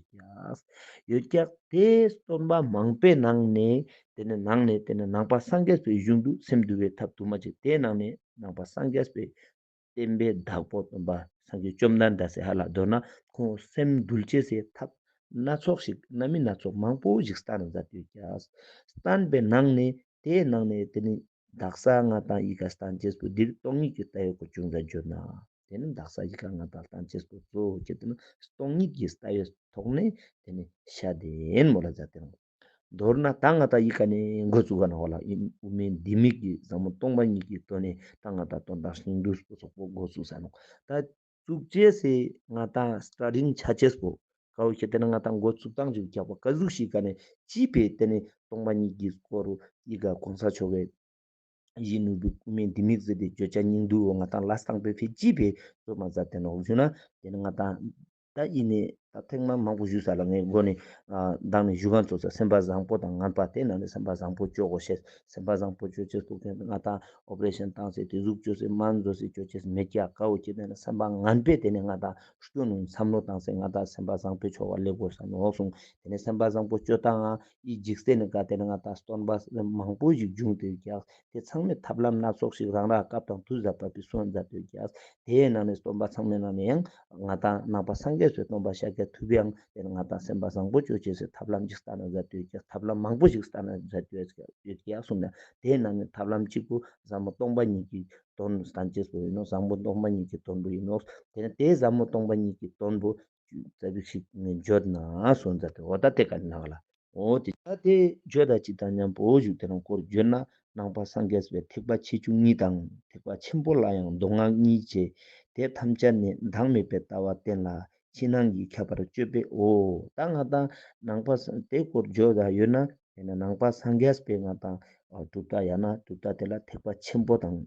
ཡོད་ཀྱག། ཡོད་ཀྱག། དེ་སྟོན་པ་མང་པོའི་ནང་ནས་དེ་ནས་ནང་ནས་དེ་ནས་ནང་པ་སངས་རྒྱས་པའི་གཞུང་དུ་སེམས་འདུལ་བའི་ཐབས་དུ་མ་ཅིག། དེའི་ནང་ནས་ནང་པ་སངས་རྒྱས་པའི་བསྟན་པའི་བདག་པོ་སྟོན་པ་སངས་རྒྱས་བཅོམ་ལྡན་འདས་སི་ཧ་ལ་མདོར་ན་ཁོང་སེམས་འདུལ་ཅེས་སི་ཐབས་སྣ་ཚོགས་ཤིག་སྣ་མིན་སྣ་ཚོགས་མང་པོ་ཞིག་བསྟན་ན་མཛད་དེ་ཡོད་ཀྱག། བསྟན་པའི་ནང་ནས་དེའི་ནང་ནས་དེ་ནི་དག་ས་ང་དང་ཡི་ག་བསྟན་ཅེས་པོ་འདིར་སྟོང་ཉིད་ཀྱི་ལྟ་བའི་སྐོར་ཅུང་ཟད་བརྗོད་ན། དེ་ནི་དག་ས་ཡི་ག་ང་དང་བསྟན་ཅེས་པོ་གཙོ་བོ་ཁྱེར་ཏེ་ན་སྟོང་ཉིད་ཀྱི་ལྟ་བའི་ཐོག་ནས་དེ་ནི་བཤད་དེ་ཡིན་མོ་ལ་མཛད་དེ་ནོག། མདོར་ན་ད་ང་དང་ཡི་ག་ནས་འགོ་བཙུགས་ག་ནོག་ལ། ཨིན་དབུ་མའི་ལྡེ་མིག་གི་ཟབ་མོ་སྟོང་པ་ཉིད་ཀྱི་དོན་ནི་ད་ང་དང་དོན་དང་སྙིང་བསྡུས་པོ་སོགས་པོ་འགོ་བཙུགས་ས་ནོག། ད་བཙུགས་ཅེས་སི་ང་དང་སི་ཊར་ཊིང་ཆ་ཅེས་པོ་ཀ་བོ་ཁྱེར་ཏེ་ན་ང་དང་འགོ་བཙུགས་སྟངས་ཅིག་རྒྱག་པ་ཀ་ཟུག་ཞིག་ག་ནས་ཅི་ཕི་དེ་ནི་སྟོང་པ་ཉིད་ཀྱི་སྐོར་ཡི་ག་གོང་ས་མཆོག་གི་ཡིད་ནུས་པའི་དབུ་མའི་ལྡེ་མིག་ཟེར་ཏེ་བརྗོད་བྱ་སྙིང་བསྡུས་པོ་ང་དང་ལ་སྟངས་པའི་ཕི་ཅི་ཕི་རྩོམ་མ་མཛད་དེ་ནོག་ཞུ་ན། དེ་ནི་ང་དང་ད་ཡིན་ནི་ད་ཐེངས་མ་མང་པོ་ཞུས་ས་ལ་ངས་མགོ་ནས་ཨ་མདང་ནས་ཞུ་མཁན་ཙོགས་སེ་སེམས་པ་བཟང་པོ་དང་ངན་པ་དེ་ནང་ནས་སེམས་པ་བཟང་པོ་བཅོ་དགོས་ཤེས། སེམས་པ་བཟང་པོ་བཅོ་ཅེས་ཐུག་མཁན་ང་དང་ཨོ་པ་རེ་ཤན་བཏང་སེ་དེ་ཟུག་བཅོ་སེ་སྨན་བཟོ་སེ་བཅོ་ཅེས་མེད་ཀྱག། ཀ་བོ་ཁྱེར་ཏེ་ན་སེམས་པ་ངན་པས་དེ་ནས་ང་དང་སྐྱོན་ནུས་བསམ་བློ་བཏང་སེ་ང་དང་སེམས་པ་བཟང་པོའི་ཕྱོགས་ལ་སླེབས་དགོས་ས་ནོག་གསུངས། དེ་ནས་སེམས་པ་བཟང་པོ་བཅོ་སྟངས་ཨི་འཇིག་རྟེན་ནི་ཀ་དེ་ནས་ང་དང་སྟོན་པ་མང་པོ་ཞིག་བྱུང་སྟེ་ཀྱག། དེ་ཚང་མའི་ཐབས་ལམ་སྣ་ཚོགས་ཤིག་རང་རང་སྐབས་དང་དུས་ལ་བབ་པའི་གསུངས་མཛད་དེ་ཀྱག། དེའི་ནང་ནས་སྟོན་པ་ཚང་མའི་ནང་ནས་ཡང་ང་དང་ནང་པ་སངས་རྒྱས་པའི་སྟོན་པ་ཤཱཀྱ་ཐུབ་པའང་དེ་ནས་ང་དང་སེམས་པ་བཟང་པོ་བཅོ་ཅེས་སི་ཐབས་ལམ་ཅིག་བསྟན་ན་མཛད་དེ་ཀྱག། ཐབས་ལམ་མང་པོ་ཞིག་བསྟན་ན་མཛད་དེ་ཡོད་ཀྱག་གསུངས་ནས། དེའི་ནང་ནས་ཐབས་ལམ་གཅིག་པོ་ཟབ་མོ་སྟོང་པ་ཉིད་ཀྱི་དོན་བསྟན་ཅེས་པོ་ཡིན་ནོག། ཟབ་མོ་སྟོང་པ་ཉིད་ཀྱི་དོན་པོ་ཡིན་ནོག། དེ་ནས་དེ་ཟབ་མོ་སྟོང་པ་ཉིད་ཀྱི་དོན་པོ་ཙ་པིག་ཞིག་ནས་བརྗོད་ན་གསུངས་མཛད་དེ། འོ་ད་དེ་ག་ནང་ལ། འོ་དེ་ད་དེ་བརྗོད་ད་ཅིག་དང་མཉམ་པོ་འོ་ཞུགས་དེ་རང་སྐོར་བརྗོད་ན། ནང་པ་སངས་རྒྱས་པའི་ཐེག་པ་ཆེ་ཆུང་གཉིས་དང་། ཐེག་པ་ཆེན་པོ་ལ་ཡང་མདོ་སྔགས་གཉིས་བྱས། དེ་ཐམས་ཅད་ནི་བདག་མེད་པའི་ལྟ་བ་བསྟེན་ལ་ཕྱི་ནང་གི་ཁྱད་པར་དཔྱོད་པས། འོ་ད་ང་དང་ནང་པ་སངས་དེ་སྐོར་བརྗོད་ད་ཡོད་ན་དེ་ནས་ནང་པ་སངས་རྒྱས་པའི་ང་དང་གྲུབ་མཐའ་ཡང་ན་གྲུབ་མཐའ་དེ་ལ་ཐེག་པ་ཆེན་པོ་དང་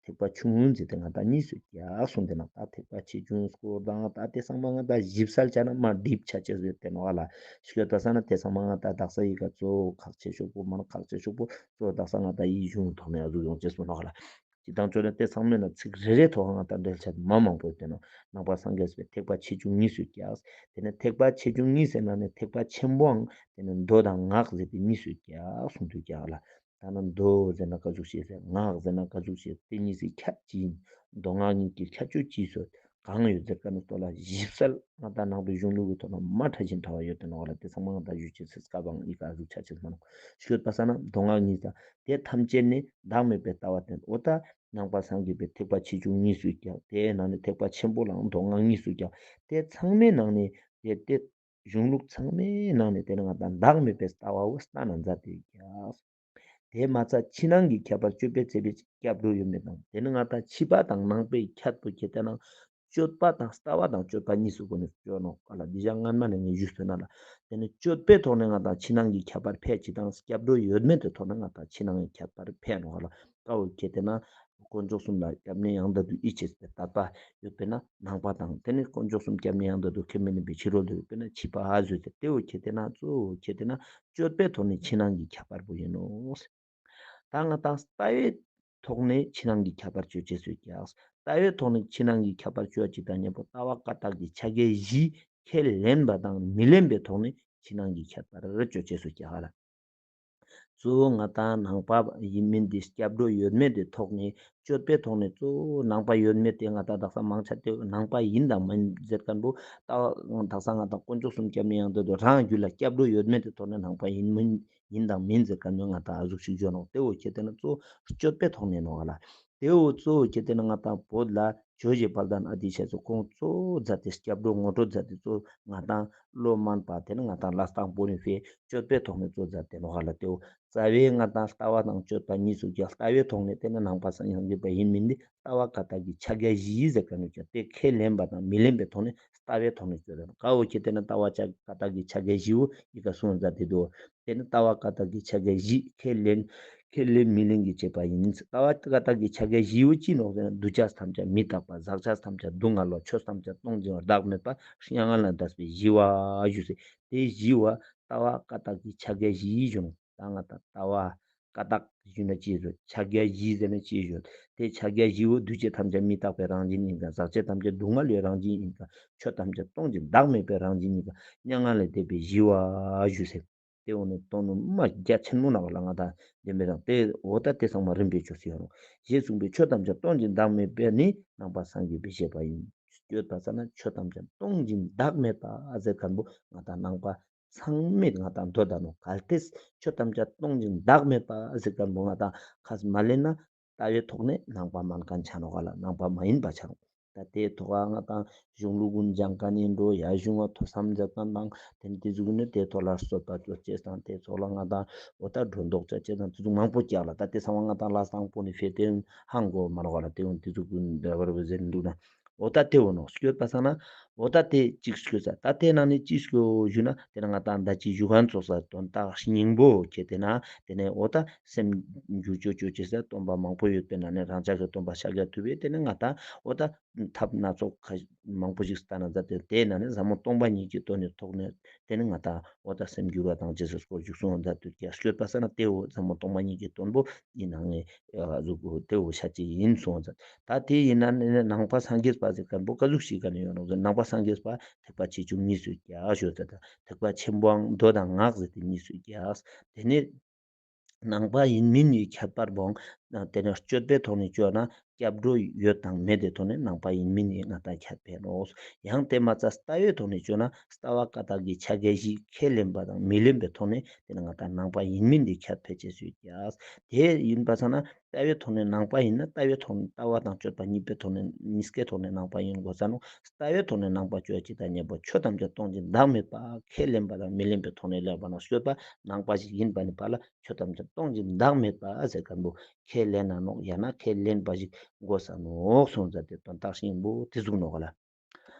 ཐེག་པ་ཆུང་ངུ་ཟེར་ཏེ་ང་དང་གཉིས་སུ་ཀྱག་གསུངས་ཏེ་ནོག། ད་ཐེག་པ་ཆེ་ཆུང་སྐོར་དང་ད་དེ་ཚང་མ་ང་དང་ཞིབ་གསལ་ཆ་ན་མ་འགྲིག་ཆ་ཅེས་ཟེར་ཏེ་ནོག་ལ། ཤོད་ད་ས་ན་དེ་ཚང་མ་ང་དང་དག་ས་ཡི་ག་གཙོ་བོ་ཁག་ཆེ་ཤོས་པོ་མ་ན་ཁག་ཆེ་ཤོས་པོ་གཙོ་བོ་དག་ས་ང་དང་ཡིད་གཞུང་ཐོག་ནས་ཨ་ཟུག་ཡོང་ཅེས་པོ་ནོག་ལ། ཅི་དང་ཅོ་ན་དེ་ཚང་མའི་ནང་ཚིག་རེ་རེ་ཐོག་ང་དང་འགྲེལ་ཆ་མ་མང་པོ་ཡོད་དེ་ནོག། ནང་པ་སངས་རྒྱས་པའི་ཐེག་པ་ཆེ་ཆུང་གཉིས་སུ་ཀྱག། དེ་ནས་ཐེག་པ་ཆེ་ཆུང་གཉིས་ཟེར་ན་ནི་ཐེག་པ་ཆེན་པོའང་དེ་ནས་མདོ་དང་སྔགས་ཟེར་ཏེ་གཉིས་སུ་ཀྱག་གསུངས་ཏེ་ཀྱག་ལ། ད་ནི་མདོ་ཟེར་ན་ཀ་ཟུག་ཤེས་ཟེར། སྔགས་ཟེར་ན་ཀ་ཟུག་ཤེས། དེ་གཉིས་སི་ཁྱད་ཅི་ཡིན། མདོ་སྔགས་གཉིས་ཀྱི་ཁྱད་ཆོས་ཅི་སོ་གང་ཡོད་ཟེར་ཀ་ནི་ལྟོ་ལ་ཞིབ་གསལ་ང་དང་ནང་པའི་གཞུང་ལུགས་ཀྱི་ཐོག་ན་མ་ཕྲ་ཞིང་ཕྲ་བ་ཡོད་དེ་ནོག་ལ། དེ་ཚང་མ་ང་དང་ཞུ་ཅེས་སི་སྐབས་ཨང་ཡི་ག་ཨ་ཟུག་ཆ་ཅེས་མ་ནོག། ཤོད་པ་ས་ན་མདོ་སྔགས་གཉིས་དང་དེ་ཐམས་ཅད་ནི་བདག་མེད་པའི་ལྟ་བ་བསྟེན། འོ་ད་ནང་པ་སངས་རྒྱས་པའི་ཐེག་པ་ཆེ་ཆུང་གཉིས་སུ་ཀྱག། དེའི་ནང་ནས་ཐེག་པ་ཆེན་པོ་ལའང་མདོ་སྔགས་གཉིས་སུ་ཀྱག། དེ་ཚང་མའི་ནང་ནས་དེ་དེ་གཞུང་ལུགས་ཚང་མའི་ནང་ནས་དེ་ནི་ང་དང་བདག་མེད་པའི་ལྟ་བ་བོ་བསྟན་ན་མཛད་དེ་ཀྱག། དེ་མ་ཚད་ཕྱི་ནང་གི་ཁྱད་པར་དཔྱོད་པས་ཚད་པའི་སྐྱབས་འགྲོ་ཡོད་མེད་དང་། དེ་ནི་ང་དང་ཕྱི་པ་དང་ནང་པའི་ཁྱད་པོ་ཁྱེར་ཏེ་ན་དཔྱོད་པ་དང་ལྟ་བ་དང་སྤྱོད་པ་གཉིས་སུ་གོ་ནས་སྤྱོད་ནོག་ལ། འདི་ཞག་སྔན་མ་ནས་ངས་ཞུས་སོང་ན་ལ། དེ་ནི་དཔྱོད་པའི་ཐོག་ནས་ང་དང་ཕྱི་ནང་གི་ཁྱད་པར་ཕལ་ཅིག་དང་སྐྱབས་འགྲོ་ཡོད་མེད་དེ་ཐོག་ནས་ང་དང་ཕྱི་ནང་གི་ཁྱད་པར་ཕལ་ནོག་ལ། ཀ་བོ་ཁྱེར་ཏེ་ན་དཀོན་མཆོག་གསུམ་ལ་སྐྱབས་གནས་ཡང་དག་ཏུ་ཡིད་ཆེས་པའི་དད་པ་ཡོད་པས་ན་ནང་པ་དང་། དེ་ནི་དཀོན་མཆོག་གསུམ་སྐྱབས་གནས་ཡང་དག་ཏུ་ཁས་མི་ལེན་པའི་ཕྱི་རོལ་དུ་ཡོད་པས་ན་ཕྱི་པ་ཨ་ཟུག་སྟེ། དེ་བོ་ཁྱེར་ཏེ་ན་གཙོ་བོ་ཁྱེར་ཏེ་ན་སྤྱོད་པའི་ཐོག་ནས་ཕྱི་ནང་གི་ཁྱད་པར་པོ་ཡིན་ནོག། ད་ང་ཏང་ལྟ་བའི་ཐོག་ནས་ཕྱི་ནང་གི་ཁྱད་པར་ཅོ་ཅེས་སུ་ཀྱག། ལྟ་བའི་ཐོག་ནས་ཕྱི་ནང་གི་ཁྱད་པར་ཅོ་ཅེས་དང་མཉམ་པོ་ལྟ་བ་ཀ་དག་གི་ཆ་ག་བཞི་ཁས་ལེན་པ་དང་མི་ལེན་པའི་ཐོག་ནས་ཕྱི་ནང་གི་ཁྱད་པར་ཅོ་ཅེས་སུ་ཀྱག་ལ། གཙོ་བོ་ང་ཏང་ནང་པ་ཡིན་མིན་དེ་སྐྱབས་འགྲོ་ཡོད་མེད་དེ་ཐོག་ནས་སྤྱོད་པའི་ཐོག་ནས་གཙོ་བོ་ནང་པ་ཡོད་མེད་དེ་ང་ཏང་དག་ས་མང་ཆེ་དེ་ནང་པ་ཡིན་དང་མིན་ཟེར་མཁན་པོ་ལྟ་བ་དག་ས་ང་ཏང་དཀོན་མཆོག་གསུམ་སྐྱབས་གནས་ཡང་དག་ཏུ་རང་རྒྱུད་ལ་སྐྱབས་འགྲོ་ཡོད་མེད་དེ་ཐོག་ནས་ནང་པ་ཡིན་མིན་ཡིན་དང་མིན་ཟེར་མཁན་པོ་ང་ཏང་ཨ་ཟུག་ཞིག་བརྗོད་ནོག། དེ་བོ་ཁྱེད་དེ་ན་གཙོ་བོ་སྤྱོད་པའི་ཐོག་ནས་ནོག་ལ། དེ་བོ་གཙོ་བོ་ཁྱེད་དེ་ན་ང་ཏང་བོད་ལ་ཇོ་བོ་རྗེ་དཔལ་ལྡན་ཨ་ཏི་ཤ་ཚོ་ཁོང་གཙོ་བོ་མཛད་དེ་སྐྱབས་འགྲོ་ངོ་སྤྲོད་མཛད་དེ་གཙོ་བོ་ང་ཏང་བློ་དམན་པ་དེ་ནི་ང་ཏང་ལ་དང་པོ་ནི་ཕེ་སྤྱོད་པའི་ཐོག་ནས་གཙོ་མཛད་དེ་ནོག་ལ། དེ་བོ་རྩ་བའི་ང་ཏང་ལྟ་བ་དང་སྤྱོད་པ་གཉིས་སུ་རྒྱ་ལྟ་བའི་ཐོག་ནས་དེ་ནི་ནང་པ་སངས་རྒྱས་པ་ཡིན་མིན་དེ་ལྟ་བ་ཀ་དག་གི་ཆ་ག་བཞི་ཟེར་མཁན་ནི་ཀྱང་དེ་ཁས་ལེན་པ་དང་མི་ལེན་པའི་ཐོག་ནས་ལྟ་བའི་ཐོག་ནས་སྤྱོད་དེ་ནོག། ཀ་བོ་ཁྱེད་དེ་ན་ལྟ་བ་ཀ་དག་གི་ཆ་ག་བཞི་བོ་ཡི་ག་གསུངས་མཛད་དེ་འདུག། དེ་ནི་ལྟ་བ་ཀ་དག་གི་ཆ་ག་བཞི་ཁས་ལེན་ཁས་ལེན་མི་ལེན་གྱི་བྱེད་པ་ཡིན། ལྟ་བ་ཀ་དག་གི་ཆ་ག་བཞི་བོ་ཅི་ནོག་ཟེར་ན་འདུ་བྱེད་ཐམས་ཅད་མི་རྟག་པ། ཟག་བཅས་ཐམས་ཅད་སྡུག་བསྔལ་བ། ཆོས་ཐམས་ཅད་སྟོང་ཞིང་བདག་མེད་པ། མྱ་ངན་ལས་འདས་པའི་ཞི་བ་ཞུ་ཟེར། དེ་བཞི་བོ་ལྟ་བ་ཀ་དག་གི་ཆ་ག་བཞི་ཞུ་ནོག། ད་ང་ཏང་ལྟ་བ་ཀ་དག་ཞུ་ན་ཅི་ཞུ་ཆ་ག་བཞི་ཟེར་ན་ཅི་ཞུ་དེ་ཆ་ག་བཞི་བོ་འདུ་བྱེད་ཐམས་ཅད་མི་རྟག་པའི་རང་བཞིན་ཡིན་ག། ཟག་བཅས་ཐམས་ཅད་སྡུག་བསྔལ་བའི་རང་བཞིན་ཡིན་ག། ཆོས་ཐམས་ཅད་སྟོང་ཞིང་བདག་མེད་པའི་རང་བཞིན་ཡིན་ག། མྱ་ངན་ལས་འདས་པའི་ཞི་བ་ཞུ་ཟེར། དེ་འོ་ནི་དོན་ནི་མ་རྒྱ་ཆེན་མོ་ནག་ལ་ང་ཏང་བདེན་པའི་རང་དེ་འོ་ད་དེ་ཚང་མ་རིམ་པས་ཅོས་སེ་ཡོང་ནོག། ཞེས་གསུངས་པའི་ཆོས་ཐམས་ཅད་སྟོང་ཞིང་བདག་མེད་པས་ནི་ནང་པ་སངས་རྒྱས་པའི་བཞེད་པ་ཡིན། སྤྱོད་པ་ས་ན་ཆོས་ཐམས་ཅད་སྟོང་ཞིང་བདག་མེད་པ་ཨ་ཟེར་མཁན་པོ་ང་ཏང་ནང་པ་ཚང་མས་ང་ཏང་འདོད་ད་ནོག། གལ་ཏེ་ཆོས་ཐམས་ཅད་སྟོང་ཞིང་བདག་མེད་པ་ཨ་ཟེར་མཁན་པོ་ང་ཏང་ཁས་མ་ལེན་ན་ལྟ་བའི་ཐོག་ནས་ནང་པ་མན་མཁན་ཆ་ནོག་ག་ལ། ནང་པ་མ་ཡིན་པ་ཆ་ནོག། ད་དེ་ཐོག་ང་ཏང་གཞུང་ལུགས་ཀུན་སྦྱང་མཁན་ཡིན་འགྲོ། ཡ་གཞུང་ང་ཐོས་བསམ་མཛད་མཁན་དང་དེ་ནི་དེ་ཟུག་ནི་དེ་ཐོག་ལ་རྩོད་པ་རྩོད་ཅེས་དང་དེ་ཚོགས་ལ་ང་ཏང་འོ་ད་སྒྲོ་འདོགས་བཅད་ཅེས་དང་དེ་ཟུག་མང་པོ་ཀྱག་ལ། ད་དེ་ཚང་མ་ང་ཏང་ལ་དང་པོ་ནི་ཕེ་དེ་ཧང་གོ་མ་ནོག་ག་ལ། དེ་འོ་དེ་ཟུག་ཀུན་འདྲ་བར་བ་ཟེར་འདུག་ན། འོ་ད་དེ་འོ་ནོག་སྐྱོད་པ་ས་ན། འོ་ད་དེ་གཅིག་སྐྱོད་ས། ད་དེ་ནང་ནས་གཅིག་སྐྱོད་ཞུ་ན་དེ་ནི་ང་ཏང་ད་ཅི་ཞུ་མཁན་ཚོགས་ས་དོན་དག་སྙིང་པོ་ཁྱེད་དེ་ན་དེ་ནི་འོ་ད་སེམས་རྒྱུད་ཅོ་ཅོ་ཅེས་ས་སྟོན་པ་མང་པོ་ཡོད་པའི་ནང་ནས་རང་ཅག་གི་སྟོན་པ་ཤཱཀྱ་ཐུབ་པས་དེ་ནི་ང་ཏང་འོ་ད་ཐབས་སྣ་ཚོགས་ཁ་མང་པོ་ཞིག་བསྟན་ན་མཛད་དེ་དེ་ནང་ནས་ཟབ་མོ་སྟོང་པ་ཉིད་ཀྱི་དོན་ནི་ཐོག་ནས་དེ་ནི་ང་ཏང་འོ་ད་སེམས་འགྱུར་བ་དང་རྗེས་སུ་སྐོར་འཇུག་གསུང་མཛད་དུ་ཀྱང་སྐྱོད་པ་ས་ན་དེ་འོ་ཟབ་མོ་སྟོང་པ་ཉིད་ཀྱི་དོན་པོ་ཡིན་ནང་ནས་ཨ་ཟུག་དེ་འོ་ཤ་ཅི་ཡིན་གསུང་མཛད། ད་དེ་ཡིན་ན་ནི་ནང་པ་སངས་རྒྱས་པ་ཟེར་མཁན་པོ་ཀ་ཟུག་ཞིག་ག་ནས་ཡོང་ནོག་ཟེར། ནང་པ་སངས་རྒྱས་པ་ཐེག་པ་ཆེ་ཆུང་གཉིས་སུ་རྒྱ་ཞུ་ད་ད་ཐེག་པ་ཆེན་པོའང་མདོ་དང་སྔགས་ཟེར་དེ་གཉིས་སུ་རྒྱ། དེ་ནས་ནང་པ་ཡིན་མིན་གྱི་ཁྱད་པར་བོ་དེ་ནས་སྤྱོད་པའི་ཐོག་ནས་བཅོས་ན་སྐྱབས་འགྲོ་ཡོད་དང་མེད་དེ་ཐོག་ནས་ནང་པ་ཡིན་མིན་གྱི་ང་ཏང་ཁྱད་ཕེ་ནོག། ཡང་དེ་མ་ཚད་ལྟ་བའི་ཐོག་ནས་བཅོས་ན་ལྟ་བ་ཀ་དག་གི་ཆ་ག་བཞི་ཁས་ལེན་པ་དང་མི་ལེན་པའི་ཐོག་ནས་དེ་ནས་ང་ཏང་ནང་པ་ཡིན་མིན་གྱི་ཁྱད་ཕེ་ཅེས་སུ་རྒྱ། དེ་ཡིན་པ་ས་ན་ལྟ་བའི་ཐོག་ནས་ནང་པ་ཡིན་ན་ལྟ་བའི་ཐོག་ནས་ལྟ་བ་དང་སྤྱོད་པ་གཉིས་པའི་ཐོག་ནས་གཉིས་ཀའི་ཐོག་ནས་ནང་པ་ཡིན་དགོས་ས་ནོག། ལྟ་བའི་ཐོག་ནས་ནང་པ་བཅོས་ཅི་ད་ཉེ་པོ་ཆོས་ཐམས་ཅད་སྟོང་ཞིང་བདག་མེད་པ་ཁས་ལེན་པ་དང་མི་ལེན་པའི་ཐོག་ནས་ལེན་པ་ནོག། སྤྱོད་པ་ནང་པ་ཞིག་ཡིན་པ་ནི་པ་ལ་ཆོས་ཐམས་ཅད་སྟོང་ཞིང་བདག་མེད་པ་ཟེར་མཁན་པོ་ཁས་ལེན་ན་ནོག། ཡང་ན་ཁས་ལེན་པ་ཞིག་དགོས་ས་ནོག་གསུངས་ཟེར་ཏེ་དོན་དག་སྙིང་པོ་དེ་ཟུག་ནོག་ག་ལ།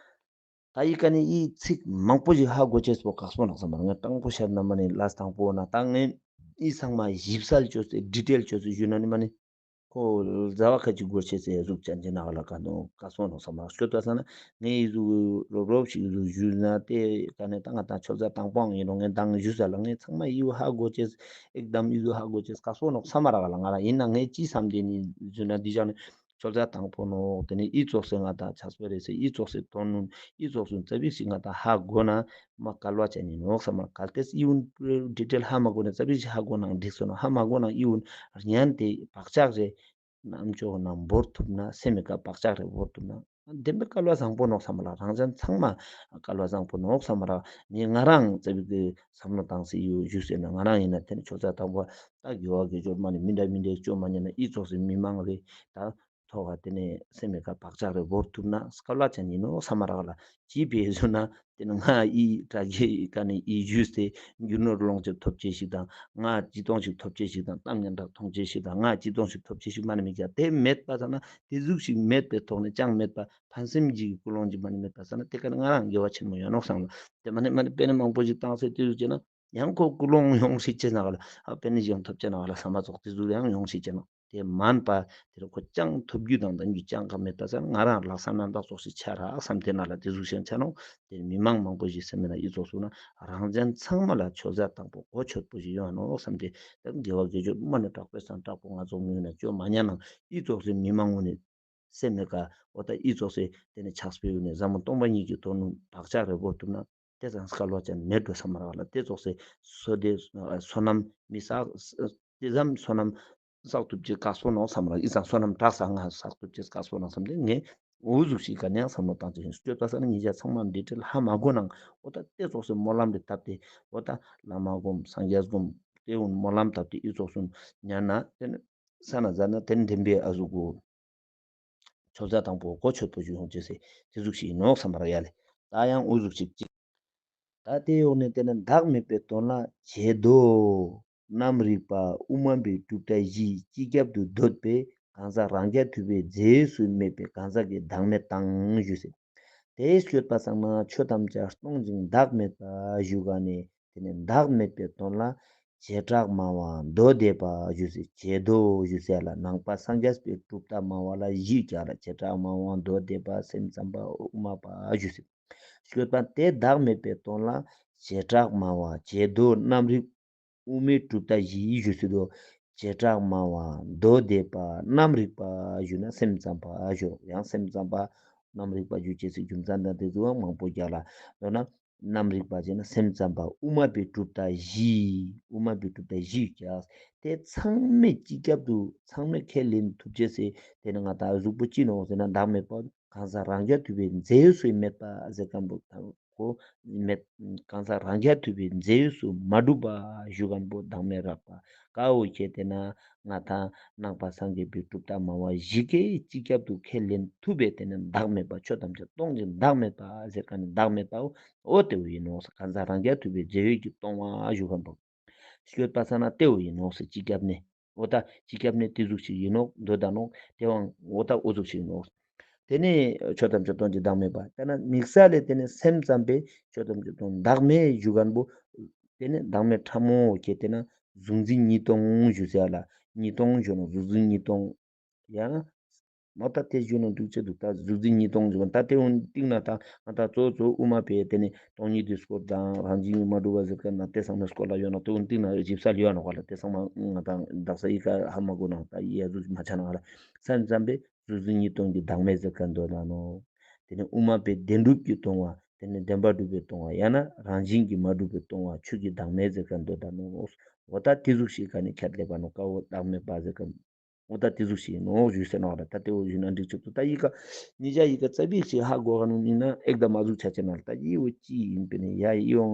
ད་ཡི་ཀ་ནས་ཡི་ཚིག་མང་པོ་ཞིག་ཧ་གོ་ཅེས་པོ་ཁག་པོ་ནོག་བསམ་པ་ང་དྲང་པོ་བཤད་ན་མ་ནི་ལ་དང་པོ་ན་ད་ངས་ཡི་ཚང་མ་ཞིབ་གསལ་ཅོས་ཏེ་ཌི་ཊེལ་ཅོས་ཏེ་ཞུ་ན་ནི་མ་ནི་ཁོ་ཟླ་བ་ཁ་ཅིག་འགོར་ཅེས་ཟེར་ཟུག་ཅན་ཅེ་ན་ག་ལ་ཀ་ནོག་ཀ་སོང་ནོག་བསམ་པ་སྐྱོད་པ་ས་ན་ངས་ཡི་ཟུག་རོབ་རོབ་ཞིག་ཟུག་ཞུས་ན་དེ་ཀ་ནས་ད་ང་ད་ཆོས་ཟླ་དང་པོའང་ཡིན་ནོག། ངས་མདང་ཞུས་ས་ལ་ངས་ཚང་མ་ཡི་བོ་ཧ་གོ་ཅེས་ཨེག་དམ་ཡི་བོ་ཧ་གོ་ཅེས་ཀ་སོང་ནོག་བསམ་པ་ར་ག་ལ་ང་ར་ཡིན་ན་ངས་ཅི་བསམ་དེ་ནི་ཞུས་ན་འདི་ཞག་ནས་ཆོས་ཟླ་དང་པོ་ནོག། དེ་ནས་ཡི་ཙོགས་སེ་ང་ད་ཆགས་པ་རེད་ཟེར་ཡི་ཙོགས་སེ་དོན་ནུན་ཡི་ཙོགས་སུ་ཙ་པིག་ཞིག་ང་ད་ཧ་གོ་ན་མ་སྐལ་བ་ཅན་ཡིན་ནོག་བསམ་པ་གལ་ཏེ་ཡི་བོ་ཌི་ཊེལ་ཧ་མ་གོ་ན་ཙ་པིག་ཞིག་ཧ་གོ་ན་འགྲིག་སོང་ནོག། ཧ་མ་གོ་ན་ཡི་བོ་ཉན་དེ་བག་ཆགས་རེ་རྣམ་ཅོག་ན་བོར་ཐུབ་ན་སེམས་མི་ཀ་བག་ཆགས་རེ་བོར་ཐུབ་ན་བདེན་པའི་སྐལ་བ་བཟང་པོ་ནོག་བསམ་པ་ལ་རང་ཅན་ཚང་མ་སྐལ་བ་བཟང་པོ་ནོག་བསམ་པ་ལ་ངས་ང་རང་ཙ་པིག་གི་བསམ་བློ་བཏང་སེ་ཡི་བོ་ཞུས་ཟེར་ན་ང་རང་ཡིན་ན་དེ་ནི་ཆོས་ཟླ་དང་པོ་ད་དགེ་བ་དགེ་སྦྱོར་མ་ནི་མི་འདྲ་མི་འདྲ་ཅོ་མ་ཉན་ན་ཡི་ཙོགས་སེ་མི་མང་རེ་ད་ཐོག་ག་དེ་ནས་སེམས་མི་ཀ་བག་ཆགས་རེ་བོར་ཐུབ་ན་སྐལ་བ་ཅན་ཡིན་ནོག་བསམ་པ་ར་ག་ལ། ཅི་ཕི་ཟེར་ན་དེ་ནི་ང་ཡི་དྲ་རྒྱའི་ཀ་ནས་ཡི་ཞུས་ཏེ་རྒྱུ་ནོར་ལོངས་སྤྱོད་ཐོབ་ཅེས་ཤིག་དང་ང་ཅི་གཏོང་ཞིག་ཐོབ་ཅེས་ཤིག་དང་གཏམ་སྙན་གྲགས་མཐོང་ཅེས་ཤིག་དང་ང་ཅི་གཏོང་ཞིག་ཐོབ་ཅེས་ཤིག་མ་ནི་མི་རྒྱ་དེ་མེད་པ་ས་ན་དེ་ཟུག་ཞིག་མེད་པའི་ཐོག་ནས་ཅང་མེད་པ་ཕན་སེམས་ཀྱི་ཀུན་སློང་ཅིག་མ་ནི་མེད་པ་ས་ན་དེ་ཀ་ནས་ང་རང་དགེ་བ་ཆེན་མོ་ཡོད་ནོག་བསམ་ལ། དེ་མ་ནི་མ་ནི་དཔེ་ནི་མང་པོ་ཞིག་བཏང་སེ་དེ་ཟུག་བྱས་ན་ཡང་ཁོ་ཀུན་སློང་ཡོང་ཤེས་ཅེ་ན་ག་ལ་ཨ་དཔེ་ནི་ཡང་ཐོབ་ཅེ་ན་ག་ལ་བསམ་པ་ཙོགས་དེ་ཟུག་ཡང་ཡོང་ཤེས་ཅེ་ན། དེ་མན་པ་དེ་རུ་ཁོ་ཅང་ཐོབ་རྒྱུ་དང་ལྡན་རྒྱུ་ཅང་གང་མེད་པ་ཟེར། ང་རང་ལྷག་བསམ་རྣམ་དག་ཙོགས་ཤིག་ཆ་རག་བསམ་དེ་ན་ལ་དེ་ཟུག་ཤིག་ཆ་ནོག། དེ་མི་མང་མང་པོ་ཞིག་སེམས་ན་ཨི་ཙོགས་སུ་ན་རང་ཅན་ཚང་མ་ལ་ཆོས་ཟ་དང་པོ་གོ་ཆོད་པོ་ཞིག་ཡོང་ནོག་བསམ་སྟེ། ད་དགེ་བ་དགེ་སྦྱོར་མ་ནི་དྲག་པོའི་སང་དྲག་པོ་ང་ཚོ་མི་ཡོང་ན་ཅོ་མ་ཉན་ནང་ཨི་ཙོགས་སེ་མི་མང་ངོ་ནི་སེམས་མེད་ཀ་འོ་ད་ཨི་ཙོགས་སེ་དེ་ནི་ཆགས་པའི་ཡུལ་ནི་ཟབ་མོ་སྟོང་པ་ཉིད་ཀྱི་དོན་ནི་བག་ཆགས་རེ་བོར་ཐུབ་ན་དེ་ཙམ་སྐལ་བ་ཅན་མེད་འགྲོ་བསམ་མ་རག་ལ། དེ་ཙོགས་སེ་སོ་དེ་བསོད་ནམས་མི་བསགས་དེ་ཙམ་བསོད་ནམས་བསགས་ཐུབ་ཅེས་དཀའ་སོ་ནོག་བསམ་ར། ཨི་ཙམ་བསོད་ནམས་དྲག་ས་ང་བསགས་ཐུབ་ཅེས་དཀའ་སོ་ནོག་བསམ་སྟེ་ངས་འུ་ཟུག་ཞིག་ག་ནས་བསམ་བློ་བཏང་ཅེས་ཡིན། སྤྱོད་པ་ས་ན་ཉིད་ཅག་ཚང་མ་འདི་འདྲ་ཧ་མ་གོ་ནང་འོ་ད་དེ་ཙོགས་སེ་སྨོན་ལམ་རེ་བཏབ་སྟེ་འོ་ད་བླ་མ་སྒོམ་སངས་རྒྱས་སྒོམ་དེ་འུ་སྨོན་ལམ་བཏབ་སྟེ་ཨི་ཙོགས་སུ་ཉན་ན་དེ་ནི་ས་ན་ཟ་ན་དེ་ནི་བདེན་པའི་ཨ་ཟུག་གོ། ཆོས་ཟ་དང་པོ་གོ་ཆོད་པོ་ཞིག་ཡོང་ཅེས་སེ་དེ་ཟུག་ཞིག་ཡིན་ནོག་བསམ་པར་ཡ་ལེ། ད་ཡང་འུ་ཟུག་ཅིག་ཅིག་ད་དེ་ཡོག་ནས་དེ་ནི་བདག་མེད་པའི་དོན་ལ་བྱེ་དོ། རྣམ་རིག་པ་དབུ་མ་པའི་གྲུབ་མཐའ་བཞིའི་སྤྱི་ཁྱབ་ཏུ་འདོད་པའི་གང་ཟག་རང་རྐྱ་ཐུབ་པའི་རྫས་སུ་མེད་པའི་གང་ཟག་གི་བདག་མེད་དང་ཞུས་སེ། དེ་སྤྱོད་པ་ཚང་མ་ཆོས་ཐམས་ཅད་སྟོང་ཞིང་བདག་མེད་པ་ཞུ་ག་ནས་དེ་ནི་བདག་མེད་པའི་དོན་ལ་བྱེ་བྲག་སྨྲ་བ་མདོ་སྡེ་པ་ཞུས་སེ་བྱེ་དོ་ཞུས་སེ་ལ་ནང་པ་སངས་རྒྱས་པའི་གྲུབ་མཐའ་སྨྲ་བ་ལ་བཞི་ཀ་ལ་བྱེ་བྲག་སྨྲ་བ་མདོ་སྡེ་པ་སེམས་ཙམ་པ་དབུ་མ་པ་ཞུས་སེ། སྤྱོད་པ་དེ་བདག་མེད་པའི་དོན་ལ་བྱེ་བྲག་སྨྲ་བ་བྱེ་དོ། རྣམ་རིག་དབུ་མའི་གྲུབ་མཐའ་བཞི་ཞུས་སེ་དོ། བྱེ་བྲག་སྨྲ་བ་མདོ་སྡེ་པ་རྣམ་རིག་པ་ཞུ་ན་སེམས་ཙམ་པ་ཞུ། ཡང་སེམས་ཙམ་པ་རྣམ་རིག་པ་ཞུ་ཅེས་སི་རྒྱུ་མཚན་དང་དེ་ཚོ་མང་པོ་རྒྱག་ལ་འདོད་ན། རྣམ་རིག་པ་ཅེ་ན་སེམས་ཙམ་པ་དབུ་མ་པའི་གྲུབ་མཐའ་བཞི། དབུ་མ་པའི་གྲུབ་མཐའ་བཞི་ཀ་དེ་ཚང་མས་སྤྱི་ཁྱབ་ཏུ་ཚང་མས་ཁས་ལེན་ཐུབ་ཅེས་སི་དེ་ནི་ང་ད་གཟུགས་པོ་ཅི་ནོག་ཟེར་ན་བདག་མེད་པ། གང་ཟག་རང་རྐྱ་ཐུབ་པའི་རྫས་སུ་མེད་པ་ཟེར་མཁན་པོ་དང་གོ་མེད། གང་ཟག་རང་རྐྱ་ཐུབ་པའི་རྫས་སུ་མ་གྲུབ་པ་ཞུ་མཁན་པོ་བདག་མེད་རག་པ། ཀ་བོ་ཁྱེད་དེ་ན་ང་ད་ནང་པ་སངས་རྒྱས་པའི་གྲུབ་མཐའ་སྨྲ་བ་བཞི་ཀའི་སྤྱི་ཁྱབ་ཏུ་ཁས་ལེན་ཐུབ་པའི་དེ་ནི་བདག་མེད་པ། ཆོས་ཐམས་ཅད་སྟོང་ཞིང་བདག་མེད་པ་ཟེར་མཁན་ནི་བདག་མེད་པ་འོ་དེ་བོ་ཡིན་ནོག། གང་ཟག་རང་རྐྱ་ཐུབ་པའི་རྫས་ཡོད་ཀྱི་སྟོང་པ་ཞུ་མཁན་པོ། སྤྱོད་པ་ས་ན་དེ་བོ་ཡིན་ནོག་ཟེར། སྤྱི་ཁྱབ་ནས་འོ་ད་སྤྱི་ཁྱབ་ནས་དེ་ཟུག་ཞིག་ཡིན་ནོག་འདོད་ད་ནོག། དེ་བའང་འོ་ད་འོ་ཟུག་ཞིག་ཡིན་ནོག། དེ་ནས་ཆོས་ཐམས་ཅད་སྟོང་ཞིང་བདག་མེད་པ། དེ་ན་དམིགས་བསལ་ལས་དེ་ནས་སེམས་ཙམ་པས་ཆོས་ཐམས་ཅད་སྟོང་བདག་མེད་ཞུ་མཁན་པོ། དེ་ནས་བདག་མེད་ཕྲ་མོ་ཁྱེད་དེ་ན་གཟུང་འཛིན་གཉིས་སྟོང་ཞུ་ཟེར་ལ་གཉིས་སྟོང་ཞུ་ནོག། གཟུང་འཛིན་གཉིས་སྟོང་། ཡང་མ་ད་དེ་ཞུ་ན་འདུག་ཅེ་འདུག། ད་གཟུགས་འཛིན་གཉིས་སྟོང་ཞུ་ན་ད་དེ་འོན་ཏིང་ན་ད་ང་ད་གཙོ་གཙོ་དབུ་མ་པའི་དེ་ནི་སྟོང་ཉིད་དེ་སྐོར་དང་རང་བཞིན་གྱིས་མ་གྲུབ་པ་ཟེར་མཁན་ན་དེ་ཚང་མའི་སྐོར་ལ་ཡོད་ན་དེ་འོན་ཏིང་ན་ཞིབ་གསལ་ཡོད་ནོག་ག་ལ། དེ་ཚང་མ་ང་ད་དག་ས་ཡི་ག་ཧ་མ་གོ་ན་ད་ཡ་ཟུག་མ་ཆ་ན་ག་ལ། སེམས་ཙམ་པས་གཟུགས་འཛིན་གཉིས་སྟོང་གི་བདག་མེད་ཟེར་མཁན་འདོད་ད་ནོག། དེ་ནི་དབུ་མ་པའི་བདེན་གྲུབ་ཀྱིས་སྟོང་བ། དེ་ནི་བདེན་པར་གྲུབ་པས་སྟོང་བ། ཡང་ན་རང་བཞིན་གྱིས་མ་གྲུབ་པས་སྟོང་བ་ཆོས་ཀྱི་བདག་མེད་ཟེར་མཁན་འདོད་ད་ནོག། འོ་ད་དེ་ཟུག་ཞིག་ག་ནི་ཁྱད་ལས་པ་ནོག། ཀ་བོ་བདག་མེད་པ་ཟེར་མཁན། འོ་ད་དེ་ཟུག་ཞིག་ནོག་ཞུས་ཟེར་ནོག་ལ། ད་དེ་བོ་ཞུས་ན་འགྲིག་ཆོག་ཏུ། ད་ཡི་ག་ཉིད་ཅག་ཡི་ག་ཙ་པིག་ཞིག་ཧ་གོ་ག་ནོག་ཡིན་ན་ཨེག་ད་མ་ཟུག་ཆ་ཆེ་ན་ལ། ད་ཡི་བོ་ཅི་ཡིན་པས་ནི་ཡ་ཡི་བོ་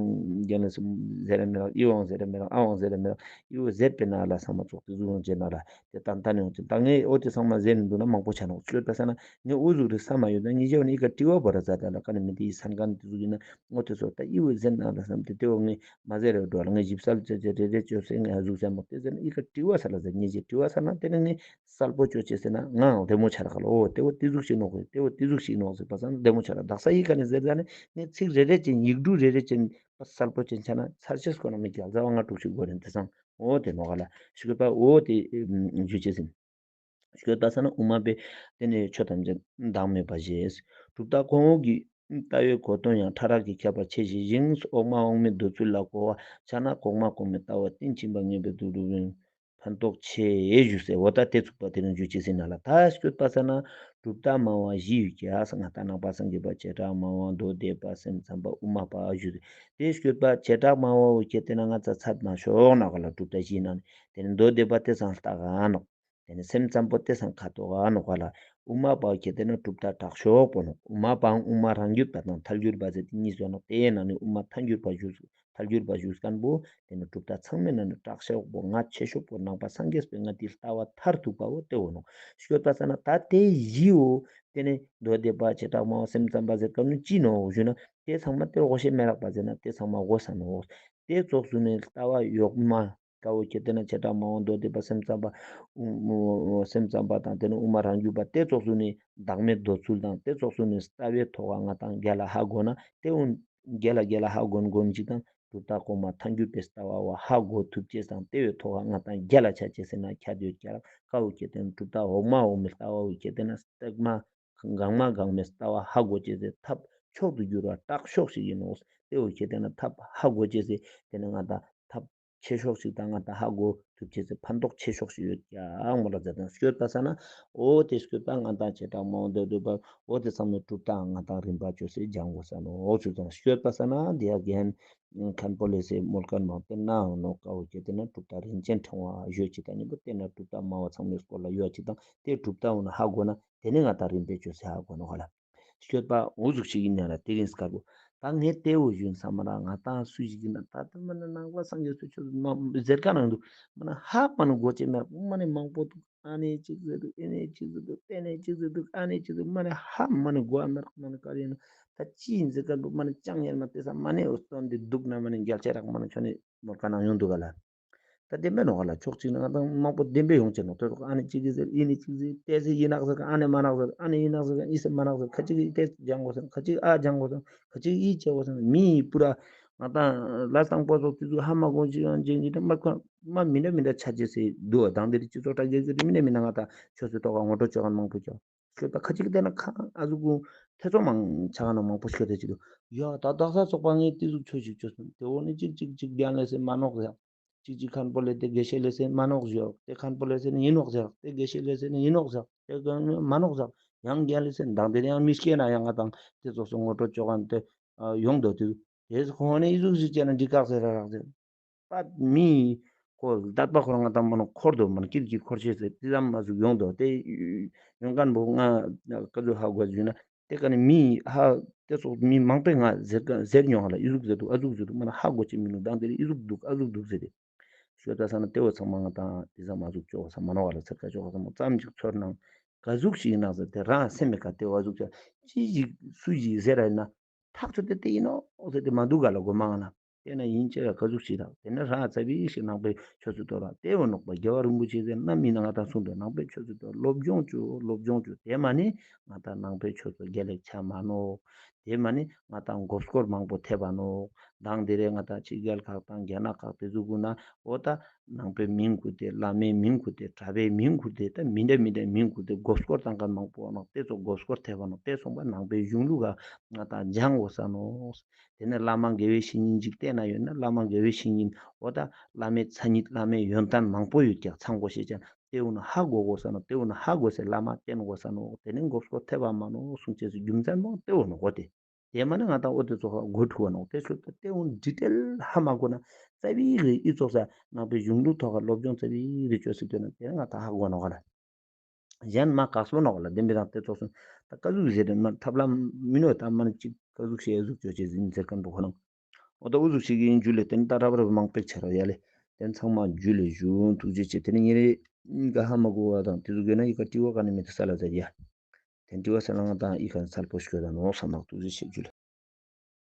རྒྱ་ནས་སུ་ཟེར་ར་མི་རག། ཡི་བོ་ཟེར་ར་མི་རག། ཨ་བོ་ཟེར་ར་མི་རག། ཡི་བོ་ཟེར་པས་ན་ལ་ས་མ་ཚོགས་དེ་ཟུག་ཡོང་ཆེ་ན་ལ། དེ་ཏན་ཏན་ཡོང་ཆེ། ད་ངས་འོ་དེ་ཚང་མ་ཟེར་ནི་འདུག་ན་མང་པོ་ཆ་ནོག། ཆོས་པ་ས་ན་ངས་འུ་ཟུག་རེ་ས་མ་ཡོད་ན་ཉིད་ཅག་ནི་ཡི་ག་དྲི་བ་བོ་ར་ཟ་ད་ལ་ཀ་ནི་མི་དེ་ཡི་ས་མཁན་དེ་ཟུག་ཡིན་ན། འོ་དེ་ཚོ་ད་ཡི་བོ་ཟེར་ན་ལ་བསམ་སྟེ་དེ་བོ་ངས་མ་ཟེར་ར་འགྲོ་ལ། ངས་ཞིབ་གསལ་ཅོ་ཅེ་རེ་རེ་ཅོས་སེ་ངས་ཧ་ཟུག་ཟེར་མོ་དེ་ཟེར་ན་ཡི་ག་དྲི་བ་ས་ལ་ཟེར། ངས་ཅི་དྲི་བ་ས་ན་དེ་ནི་ངས་གསལ་པོ་ཅོ་ཅེས་ཟེར་ན་ངའང་བདེ་མོ་ཆ་ར་ག་ལ། འོ་དེ་བོ་དེ་ཟུག་ཞིག་ནོག་གོ། དེ་བོ་དེ་ཟུག་ཞིག་ནོག་ཟེར་པ་ས་ན་བདེ་མོ་ཆ་ར། དག་ས་ཡི་ག་ནས་ཟེར་ཟ་ནས་ངས་ཚིག་རེ་རེ་ཅན་ཡིག་འབྲུ་རེ་རེ་ཅན་གསལ་པོ་ཅན་ཆ་ན་ཚར་ཅེས་ཁོ་ན་མི་རྒྱལ་ཟ་བ་ང་དྲུག་ཅིག་གོ་རེ་དེ་སང་འོ་དེ་ནོག་ག་ལ། ཤི་གོ་པ་འོ་དེ་ཞུ་ཅེས་ཟེར། ཤོད་པ་ས་ན་དབུ་མ་པས་དེ་ནི་ཆོས་ཐམས་ཅད་བདག་མེད་པ་ཞེས། གྲུབ་མཐའ་གོང་འོག་གི་ལྟ་བའི་གོ་དོན་ཡང་ཕྲ་རགས་ཀྱི་ཁྱད་པར་ཕྱེ་ཞིང་། འོག་མ་འོག་མིན་འདོད་ཚུལ་ལ་གོ་བ་ཆ་ན་གོང་མ་གོང་མའི་ལྟ་བ་རྟེན་ཕྱིན་པ་ངེས་པའི་སྡུག་སྒྲུབ་ཡིན་ཕན་ཐོགས་ཆེ་ཞུས་ཟེར། འོ་ད་དེ་ཚུགས་པ་དེ་ནི་འཇུ་ཅེས་ཟེར་ན་ལ། ད་ཤོད་པ་ས་ན་གྲུབ་མཐའ་སྨྲ་བ་བཞི་ཡོད་ཀྱག་ཟེར། ང་ད་ནང་པ་སངས་རྒྱས་པ་བྱེ་བྲག་སྨྲ་བ་མདོ་སྡེ་པ་སེམས་ཙམ་པ་དབུ་མ་པ་ཞུས་ཟེར། དེ་ཤོད་པ་བྱེ་བྲག་སྨྲ་བ་བོ་ཁྱེད་དེ་ན་ང་ཚ་ཚད་མ་ཤོག་ན་ག་ལ། གྲུབ་མཐའ་བཞི་ནང་ནས་དེ་ནི་མདོ་སྡེ་པ་དེ་སང་ལྟ་ག་ནོག། དེ་ནི་སེམས་ཙམ་པོ་དེ་སང་ཁ་ཐོག་ག་ནོག་ག་ལ། དབུ་མ་པ་ཁྱེད་དེ་ན་གྲུབ་མཐའ་དྲག་ཤོས་པོ་ནོག། དབུ་མ་པའང་དབུ་མ་རང་རྒྱུད་པ་དང་ཐལ་འགྱུར་པ་ཟེར་ཏེ་གཉིས་ཡོད་ནོག། དེའི་ནང་ནས་དབུ་མ་ཐལ་འགྱུར་པ་ཞུ་ཐལ་འགྱུར་པ་ཞུ་མཁན་པོ་དེ་ནི་གྲུབ་མཐའ་ཚང་མའི་ནང་ནས་དྲག་ཤོས་པོ་ང་ཆེ་ཤོས་པོ་ནང་པ་སངས་རྒྱས་པའི་ང་དེའི་ལྟ་བ་མཐར་ཐུག་པ་བོ་དེ་བོ་ནོག། ཤོད་པ་ས་ན་ད་དེ་བཞི་བོ་དེ་ནི་མདོ་སྡེ་པ་བྱེ་བྲག་སྨྲ་བ་སེམས་ཙམ་པ་ཟེར་མཁན་ནི་ཅི་ནོག་ཞུ་ན་དེ་ཚང་མ་དེ་ལ་གོ་ཤེས་མེད་རག་པ་ཟེར་ན་དེ་ཚང་མ་གོ་ས་ནོག། དེ་ཙོགས་སུ་ནི་ལྟ་བ་ཡོག་མ། ཀ་བོ་ཁྱེད་དེ་ན་བྱེ་བྲག་སྨྲ་བ་མདོ་སྡེ་པ་སེམས་ཙམ་པ། སེམས་ཙམ་པ་དང་དེ་ནི་དབུ་མ་རང་རྒྱུད་པ་དེ་ཙོགས་སུ་ནི་བདག་མེད་འདོད་ཚུལ་དང་དེ་ཙོགས་སུ་ནི་ལྟ་བའི་ཐོག་ང་དང་རྒྱལ་ལ་ཧ་གོ་ན་དེ་འུན་རྒྱལ་ལ་རྒྱལ་ལ་ཧ་གོན་གོན་ཅིག་དང་ གྲུབ་རྟགས་གོང་མ་ཐལ་འགྱུར་བའི་ལྟ་བ་བོ་ཧ་གོ་ཐུབ་ཅེས་དང་དེ་བོའི་ཐོག་ང་ཏང་རྒྱལ་ལ་ཆ་ཅེས་ཟེར་ན་ཁྱད་ཡོད་ཀྱག། ཀ་བོ་ཁྱེར་ཏེ་ན་གྲུབ་རྟགས་འོག་མ་འོག་མའི་ལྟ་བ་བོ་ཁྱེར་ཏེ་ན་སྟག་མ་གང་མ་གང་མའི་ལྟ་བ་ཧ་གོ་ཅེས་ཟེར་ཐབས་མཆོག་ཏུ་གྱུར་པ་དྲག་ཤོས་ཤིག་ཡིན་ནོག། དེ་བོ་ཁྱེར་ཏེ་ན་ཐབས་ཧ་གོ་ཅེས་ཟེར་དེ་ནི་ང་ཏང་ཐབས་ཆེ་ཤོས་ཤིག་དང་ང་ཏང་ཧ་གོ་ཐུབ་ཅེས་ཟེར་ཕན་ཐོགས་ཆེ་ཤོས་ཤིག་ཡོད་ཀྱག་མོལ་ལ་མཛད་དང་། སྐྱོད་པ་ས་ན་འོ་དེ་སྐྱོད་པ་ང་ཏང་བྱེ་བྲག་མང་པོ་འདུག་པ། འོ་དེ་ཚང་མའི་གྲུབ་རྟགས་ང་ཏང་རིམ་པ་བཅོས་ཏེ་སྦྱང་དགོས་ས་ནོག། འོ་ཚུལ་དང་སྐྱོད་པ་ས་ན་དེ་ཡ་རྒན་མཁན་པོ་ལེ་སེ་མོལ་མཁན་མང་པོ་སྟན་ན་ཡོང་ནོག། ཀ་བོ་ཁྱེར་ཏེ་ན་གྲུབ་རྟགས་རིན་ཆེན་ཕྲེང་བ་ཡོད་ཅིག་དང་མཉམ་པོ་དེ་ན་གྲུབ་རྟགས་སྨྲ་བ་ཚང་མའི་སྐོར་ལ་ཡོད་ཅིག་དང་དེ་གྲུབ་རྟགས་འོ་ན་ཧ་གོ་ན་དེ་ནི་ང་ཏང་རིམ་པས་བཅོས་ཏེ་ཧ་གོ་ནོག་ལ། སྐྱོད་པ་འོ་ཟུག་ཞིག་ཡིན་ན་ལ་དེ་རིང་སྐར་པོ། ད་ངས་དེ་བོ་ཞུ་ས་མ་རག། ང་ཏང་སུ་ཞིག་ཡིན་ན་ད་ལྟ་མ་ནི་ནང་པ་སངས་རྒྱས་སུ་ཆོས་མ་ཟེར་ཀ་ནང་འདུག། མ་ནི་ཧ་མ་ནི་གོ་ཅེས་མེད། མ་ནི་མང་པོ་འདུག། ཨ་ནེ་ཅིག་ཟེར་འདུག། ཨེ་ནེ་ཅིག་ཟེར་འདུག། ཨ་ནེ་ཅིག་ཟེར་འདུག། ཨ་ནེ་ཅིག་ཟེར་མ་ནི་ཧ་མ་ནི་གོ་མེད། མ་ནི་ག་རེ་ཡིན་ན་ད་ཅི་ཡིན་ཟེར་ཀ་འདུག། མ་ནི་ཅང་ཡང་མ་དེ་ས་མ་ནི་འོ་སྟོན་དེ་འདུག་ན་མ་ནི་རྒྱལ་ཆེ་རག། མ་ནི་ཁྱོད་ནི་མོལ་ཁན་ནང་ཡོང་འདུག་ག་ལ། ད་བདེན་པའི་ནོག་ལ། ཕྱོགས་གཅིག་ནས་ང་ཏང་མང་པོ་བདེན་པའི་ཡོང་ཅེས་ནོག། དེ་ཚོ་ཨ་ནེ་གཅིག་གིས་ཟེར་ཨི་ནེ་གཅིག་ཟེར་ཏེ་ཟེར་ཨི་ནག་ཟེར་ཨ་ནེ་ཨི་ནག་ཟེར་ཨི་སེ་མ་ནག་ཟེར། ཁ་ཅིག་གིས་ཏེ་སྦྱང་དགོས་ཟེར། ཁ་ཅིག་ཨ་སྦྱང་དགོས་ཟེར། ཁ་ཅིག་ཨི་བྱེད་དགོས་ཟེར། མི་ཡི་པུ་ར་ང་ཏང་ལ་སང་པོ་ཚོ་དེ་ཚོ་ཧ་མ་གོ་ཅིག་ཡང་ཅིག་ཅིག་མ་ཁོ་མ་མི་འདྲ་མི་འདྲ་ཆ་ཅེས་ཟེར་འདུག། དང་དེ་རིགས་སྤྱི་ཚོགས་དྲ་རྒྱའི་ཀྱི་མི་འདྲ་མི་འདྲ་ང་ཏང་ཆོས་སུ་གཏོགས་ཀ་ངོ་སྤྲོད་བྱེད་མཁན་མང་པོ་ཀྱང་སྐྱོད་པ་ཁ་ཅིག་དེ་ན་ཁ་ཨ་ཟུག་གུ་ཐེ་ཚོམ་མང་ཆ་ག་ན་མང་པོ་ཞིག་དེ་ཅིག་འདུག། ཡ་ད་དག་ས་ཚོགས་པ་ངས་དེ་ཟུག་ཆོས་ཤིག་ཆོས་སོང་དེ་འོ་ནི་ཅིག་ཅིག་ཅིག་རྒྱན་ལས་སེ་མ་ནོག་ཟེར། ཅིག་ཅིག་མཁན་པོ་ལས་དེ་དགེ་བཤེས་ལས་སེ་མ་ནོག་ཟེར། དེ་མཁན་པོ་ལས་སེ་ནི་ཡིན་ནོག་ཟེར། དེ་དགེ་བཤེས་ལས་སེ་ནི་ཡིན་ནོག་ཟེར། དེ་མ་ནོག་ཟེར། ཡང་རྒྱན་ལས་སེ་མདང་དེ་ཡང་མི་སྐྱེ་ན་ཡང་ང་ཏང་དེ་ཚོགས་སུ་ངོ་སྤྲོད་བྱེད་མཁན་དེ་ཡོང་དོ་དུས་དེ་ཁོང་ནི་ཨི་ཟུག་ཟིག་བྱས་ན་འགྲིག་ག་ཟེར་ར་རག་ཟེར། པ་མི་ཁོ་དད་པ་ཁོ་རང་ང་ཏང་མ་ནོག་འཁོར་དོ་མ་ནོག་ཀིར་གི་འཁོར་ཤེས་ཟེར་དེ་ཙམ་མ་ཟུག་ཡོང་དོ། དེ་ཡོང་མཁན་པོ་ང་ཀ་ཟུག་ཧ་གོ་ཟུག་ན། དེ་ཀ་ནི་མི་ཧ་དེ་ཚོགས་མི་མང་པོས་ང་ཟེར་ཀ་ཟེར་མྱོང་ཧ་ལ། ཨི་ཟུག་ཟེར་འདུག། ཨ་ཟུག་ཟེར་འདུག། མ་ན་ཧ་གོ་ཅེས་མི་འདུག། མདང་དེ་རིང་ཨི་ཟུག་འདུག། ཨ་ཟུག་འདུག་ཟེར་ཏེ། ཤོད་ད་ས་ན་དེ་བོ་ཚང་མ་ང་ཏང་དེ་ཙམ་ཨ་ཟུག་ཅོག་ས་མ་ནོག་ལ། ཚེར་ཀ་ཅོག་ས་མ་ཙམ་ཅིག་ཚོར་ནང་ག་ཟུག་ཞིག་ཡིན་ན་ཟེར་ཏེ་རང་སེམས་མེད་ཀ་དེ་བོ་ཨ་ཟུག་ཅོག་ཅི་ཞིག་སུ་ཞིག་ཟེར་ར་ཡིན་ན་ཐག་ཆོད་དེ་དེ་ཡིན་ནོག་ཟེར་ཏེ་མ་འདུག་ག་ལ། གོ་མ་ང་ན། དེ་ན་ཡིན་ཅེས་ལ་ག་ཟུག་ཞིག་དང་དེ་ན་རང་ཚ་བི་ཞིག་ནང་པའི་ཆོས་སུ་གཏོགས་ར་དེ་བོ་ནོག་པ། རྒྱལ་བ་རིན་པོ་ཆེ་ཟེར་ན་མི་ན་ང་ཏང་གསུངས་དོ། ནང་པའི་ཆོས་སུ་གཏོགས་སློབ་སྦྱོང་བཅོ་སློབ་སྦྱོང་བཅོ། དེ་མ་ནི་ང་ཏང་ནང་པའི་ཆོས་སུ་དགེ་ལེགས་ཆ་མ་ནོག། དེ་མ་ནི་ང་ཏང་མགོ་སྐོར་མང་པོ་ཐེབས་པ་ནོག། མདང་དེ་རེ་ང་ཏང་ཕྱི་རྒྱལ་ཁག་དང་རྒྱ་ནག་ཁག་དེ་ཚོ་གུན་ན་འོ་ད་ནང་པའི་མིང་གུ་དེ་བླ་མའི་མིང་གུ་དེ་གྲྭ་པའི་མིང་གུ་དེ་ད་མི་འདྲ་མི་འདྲ་མིང་གུ་དེ་མགོ་སྐོར་བཏང་མཁན་མང་པོ་ནོག། དེ་ཚོ་མགོ་སྐོར་ཐེབས་པ་ནོག། དེ་སོང་པ་ནང་པའི་གཞུང་ལུགས་ལ་ང་ཏང་སྦྱང་དགོས་ས་ནོག། དེ་ནས་བླ་མ་དགེ་བའི་བཤེས་གཉེན་ཅིག་བསྟེན་ན་ཡོད་ན་བླ་མ་དགེ་བའི་བཤེས་གཉེན་འོ་ད་བླ་མའི་མཚན་ཉིད་བླ་མའི་ཡོན་ཏན་མང་པོ་ཡོད་ཀྱག། ཚང་དགོས་ཤེས་ཅན་དེ་འུ་ན་ཧ་གོ་དགོས་ས་ནོག། དེ་འུ་ན་ཧ་གོ་སའི་བླ་མ་བསྟེན་དགོས་ས་ནོག། དེ་ནས་མགོ་སྐོར་ཐེབས་པ་མ་ནོག་གསུང་ཅེས་སི་རྒྱུ་མཚན་མོ་དེ་འུ་ནོག་གོ་དེ། དེ་མ་ནི་ང་ཏང་འོ་དེ་ཚོ་ཧ་གོ་ཐུབ་བ་ནོག། དེ་ཚོ་ད་དེ་འུ་ཌི་ཊེལ་ཧ་མ་གོ་ན་རྩ་བའི་རིགས་ཨི་ཚོགས་ས་ནང་པའི་གཞུང་ལུགས་ཐོག་ག་སློབ་སྦྱོང་རྩ་བའི་རིགས་བཅོས་སི་དོན་ན་དེ་ང་ཏང་ཧ་གོ་ནོག་ག་ལ། གཞན་མ་དཀགས་པོ་ནོག་ལ། བདེན་པའི་རང་དེ་ཚོགས་སུ་ད་ག་ཟུག་ཟེར་ན་ཐབས་ལམ་མི་ནོ་ད་མ་ནི་ཅིག་ག་ཟུག་ཤེས་ཟུག་བཅོ་ཅེས་ཟིན་ཟེར་མཁན་པོ་ཁོ་རང་འོ་ད་འུ་ཟུག་ཤིག་ཡིན་ཇུ་ལེ། དེ་ནི་ད་རབ་རབ་མང་པོ་ཆེ་ར་ཡ་ལེ། དེ་ཚང་མ་ཇུ་ལེ་ཞུ་ཐུགས་རྗེ་ཆེ། དེ་ནི་ཉེ་རེ་ཨིན་ག་ཧ་མ་གོ་བ་དང་དེ་ཟུག་ཡོད་ན་ཨི་ཀ་དྲི་བ་ག་ནི་མེད་དེ་ས་ལ་ཟེར་ཡ། དེ་དྲི་བ་ས་ལ་ང་ཏང་ཨི་ཀ་ནི་སལ་པོ་ཞིག་ཡོད་ད་ནོག་བསམ་ནོག། ཐུགས་རྗེ་ཆེ་ཇུ་ལེ།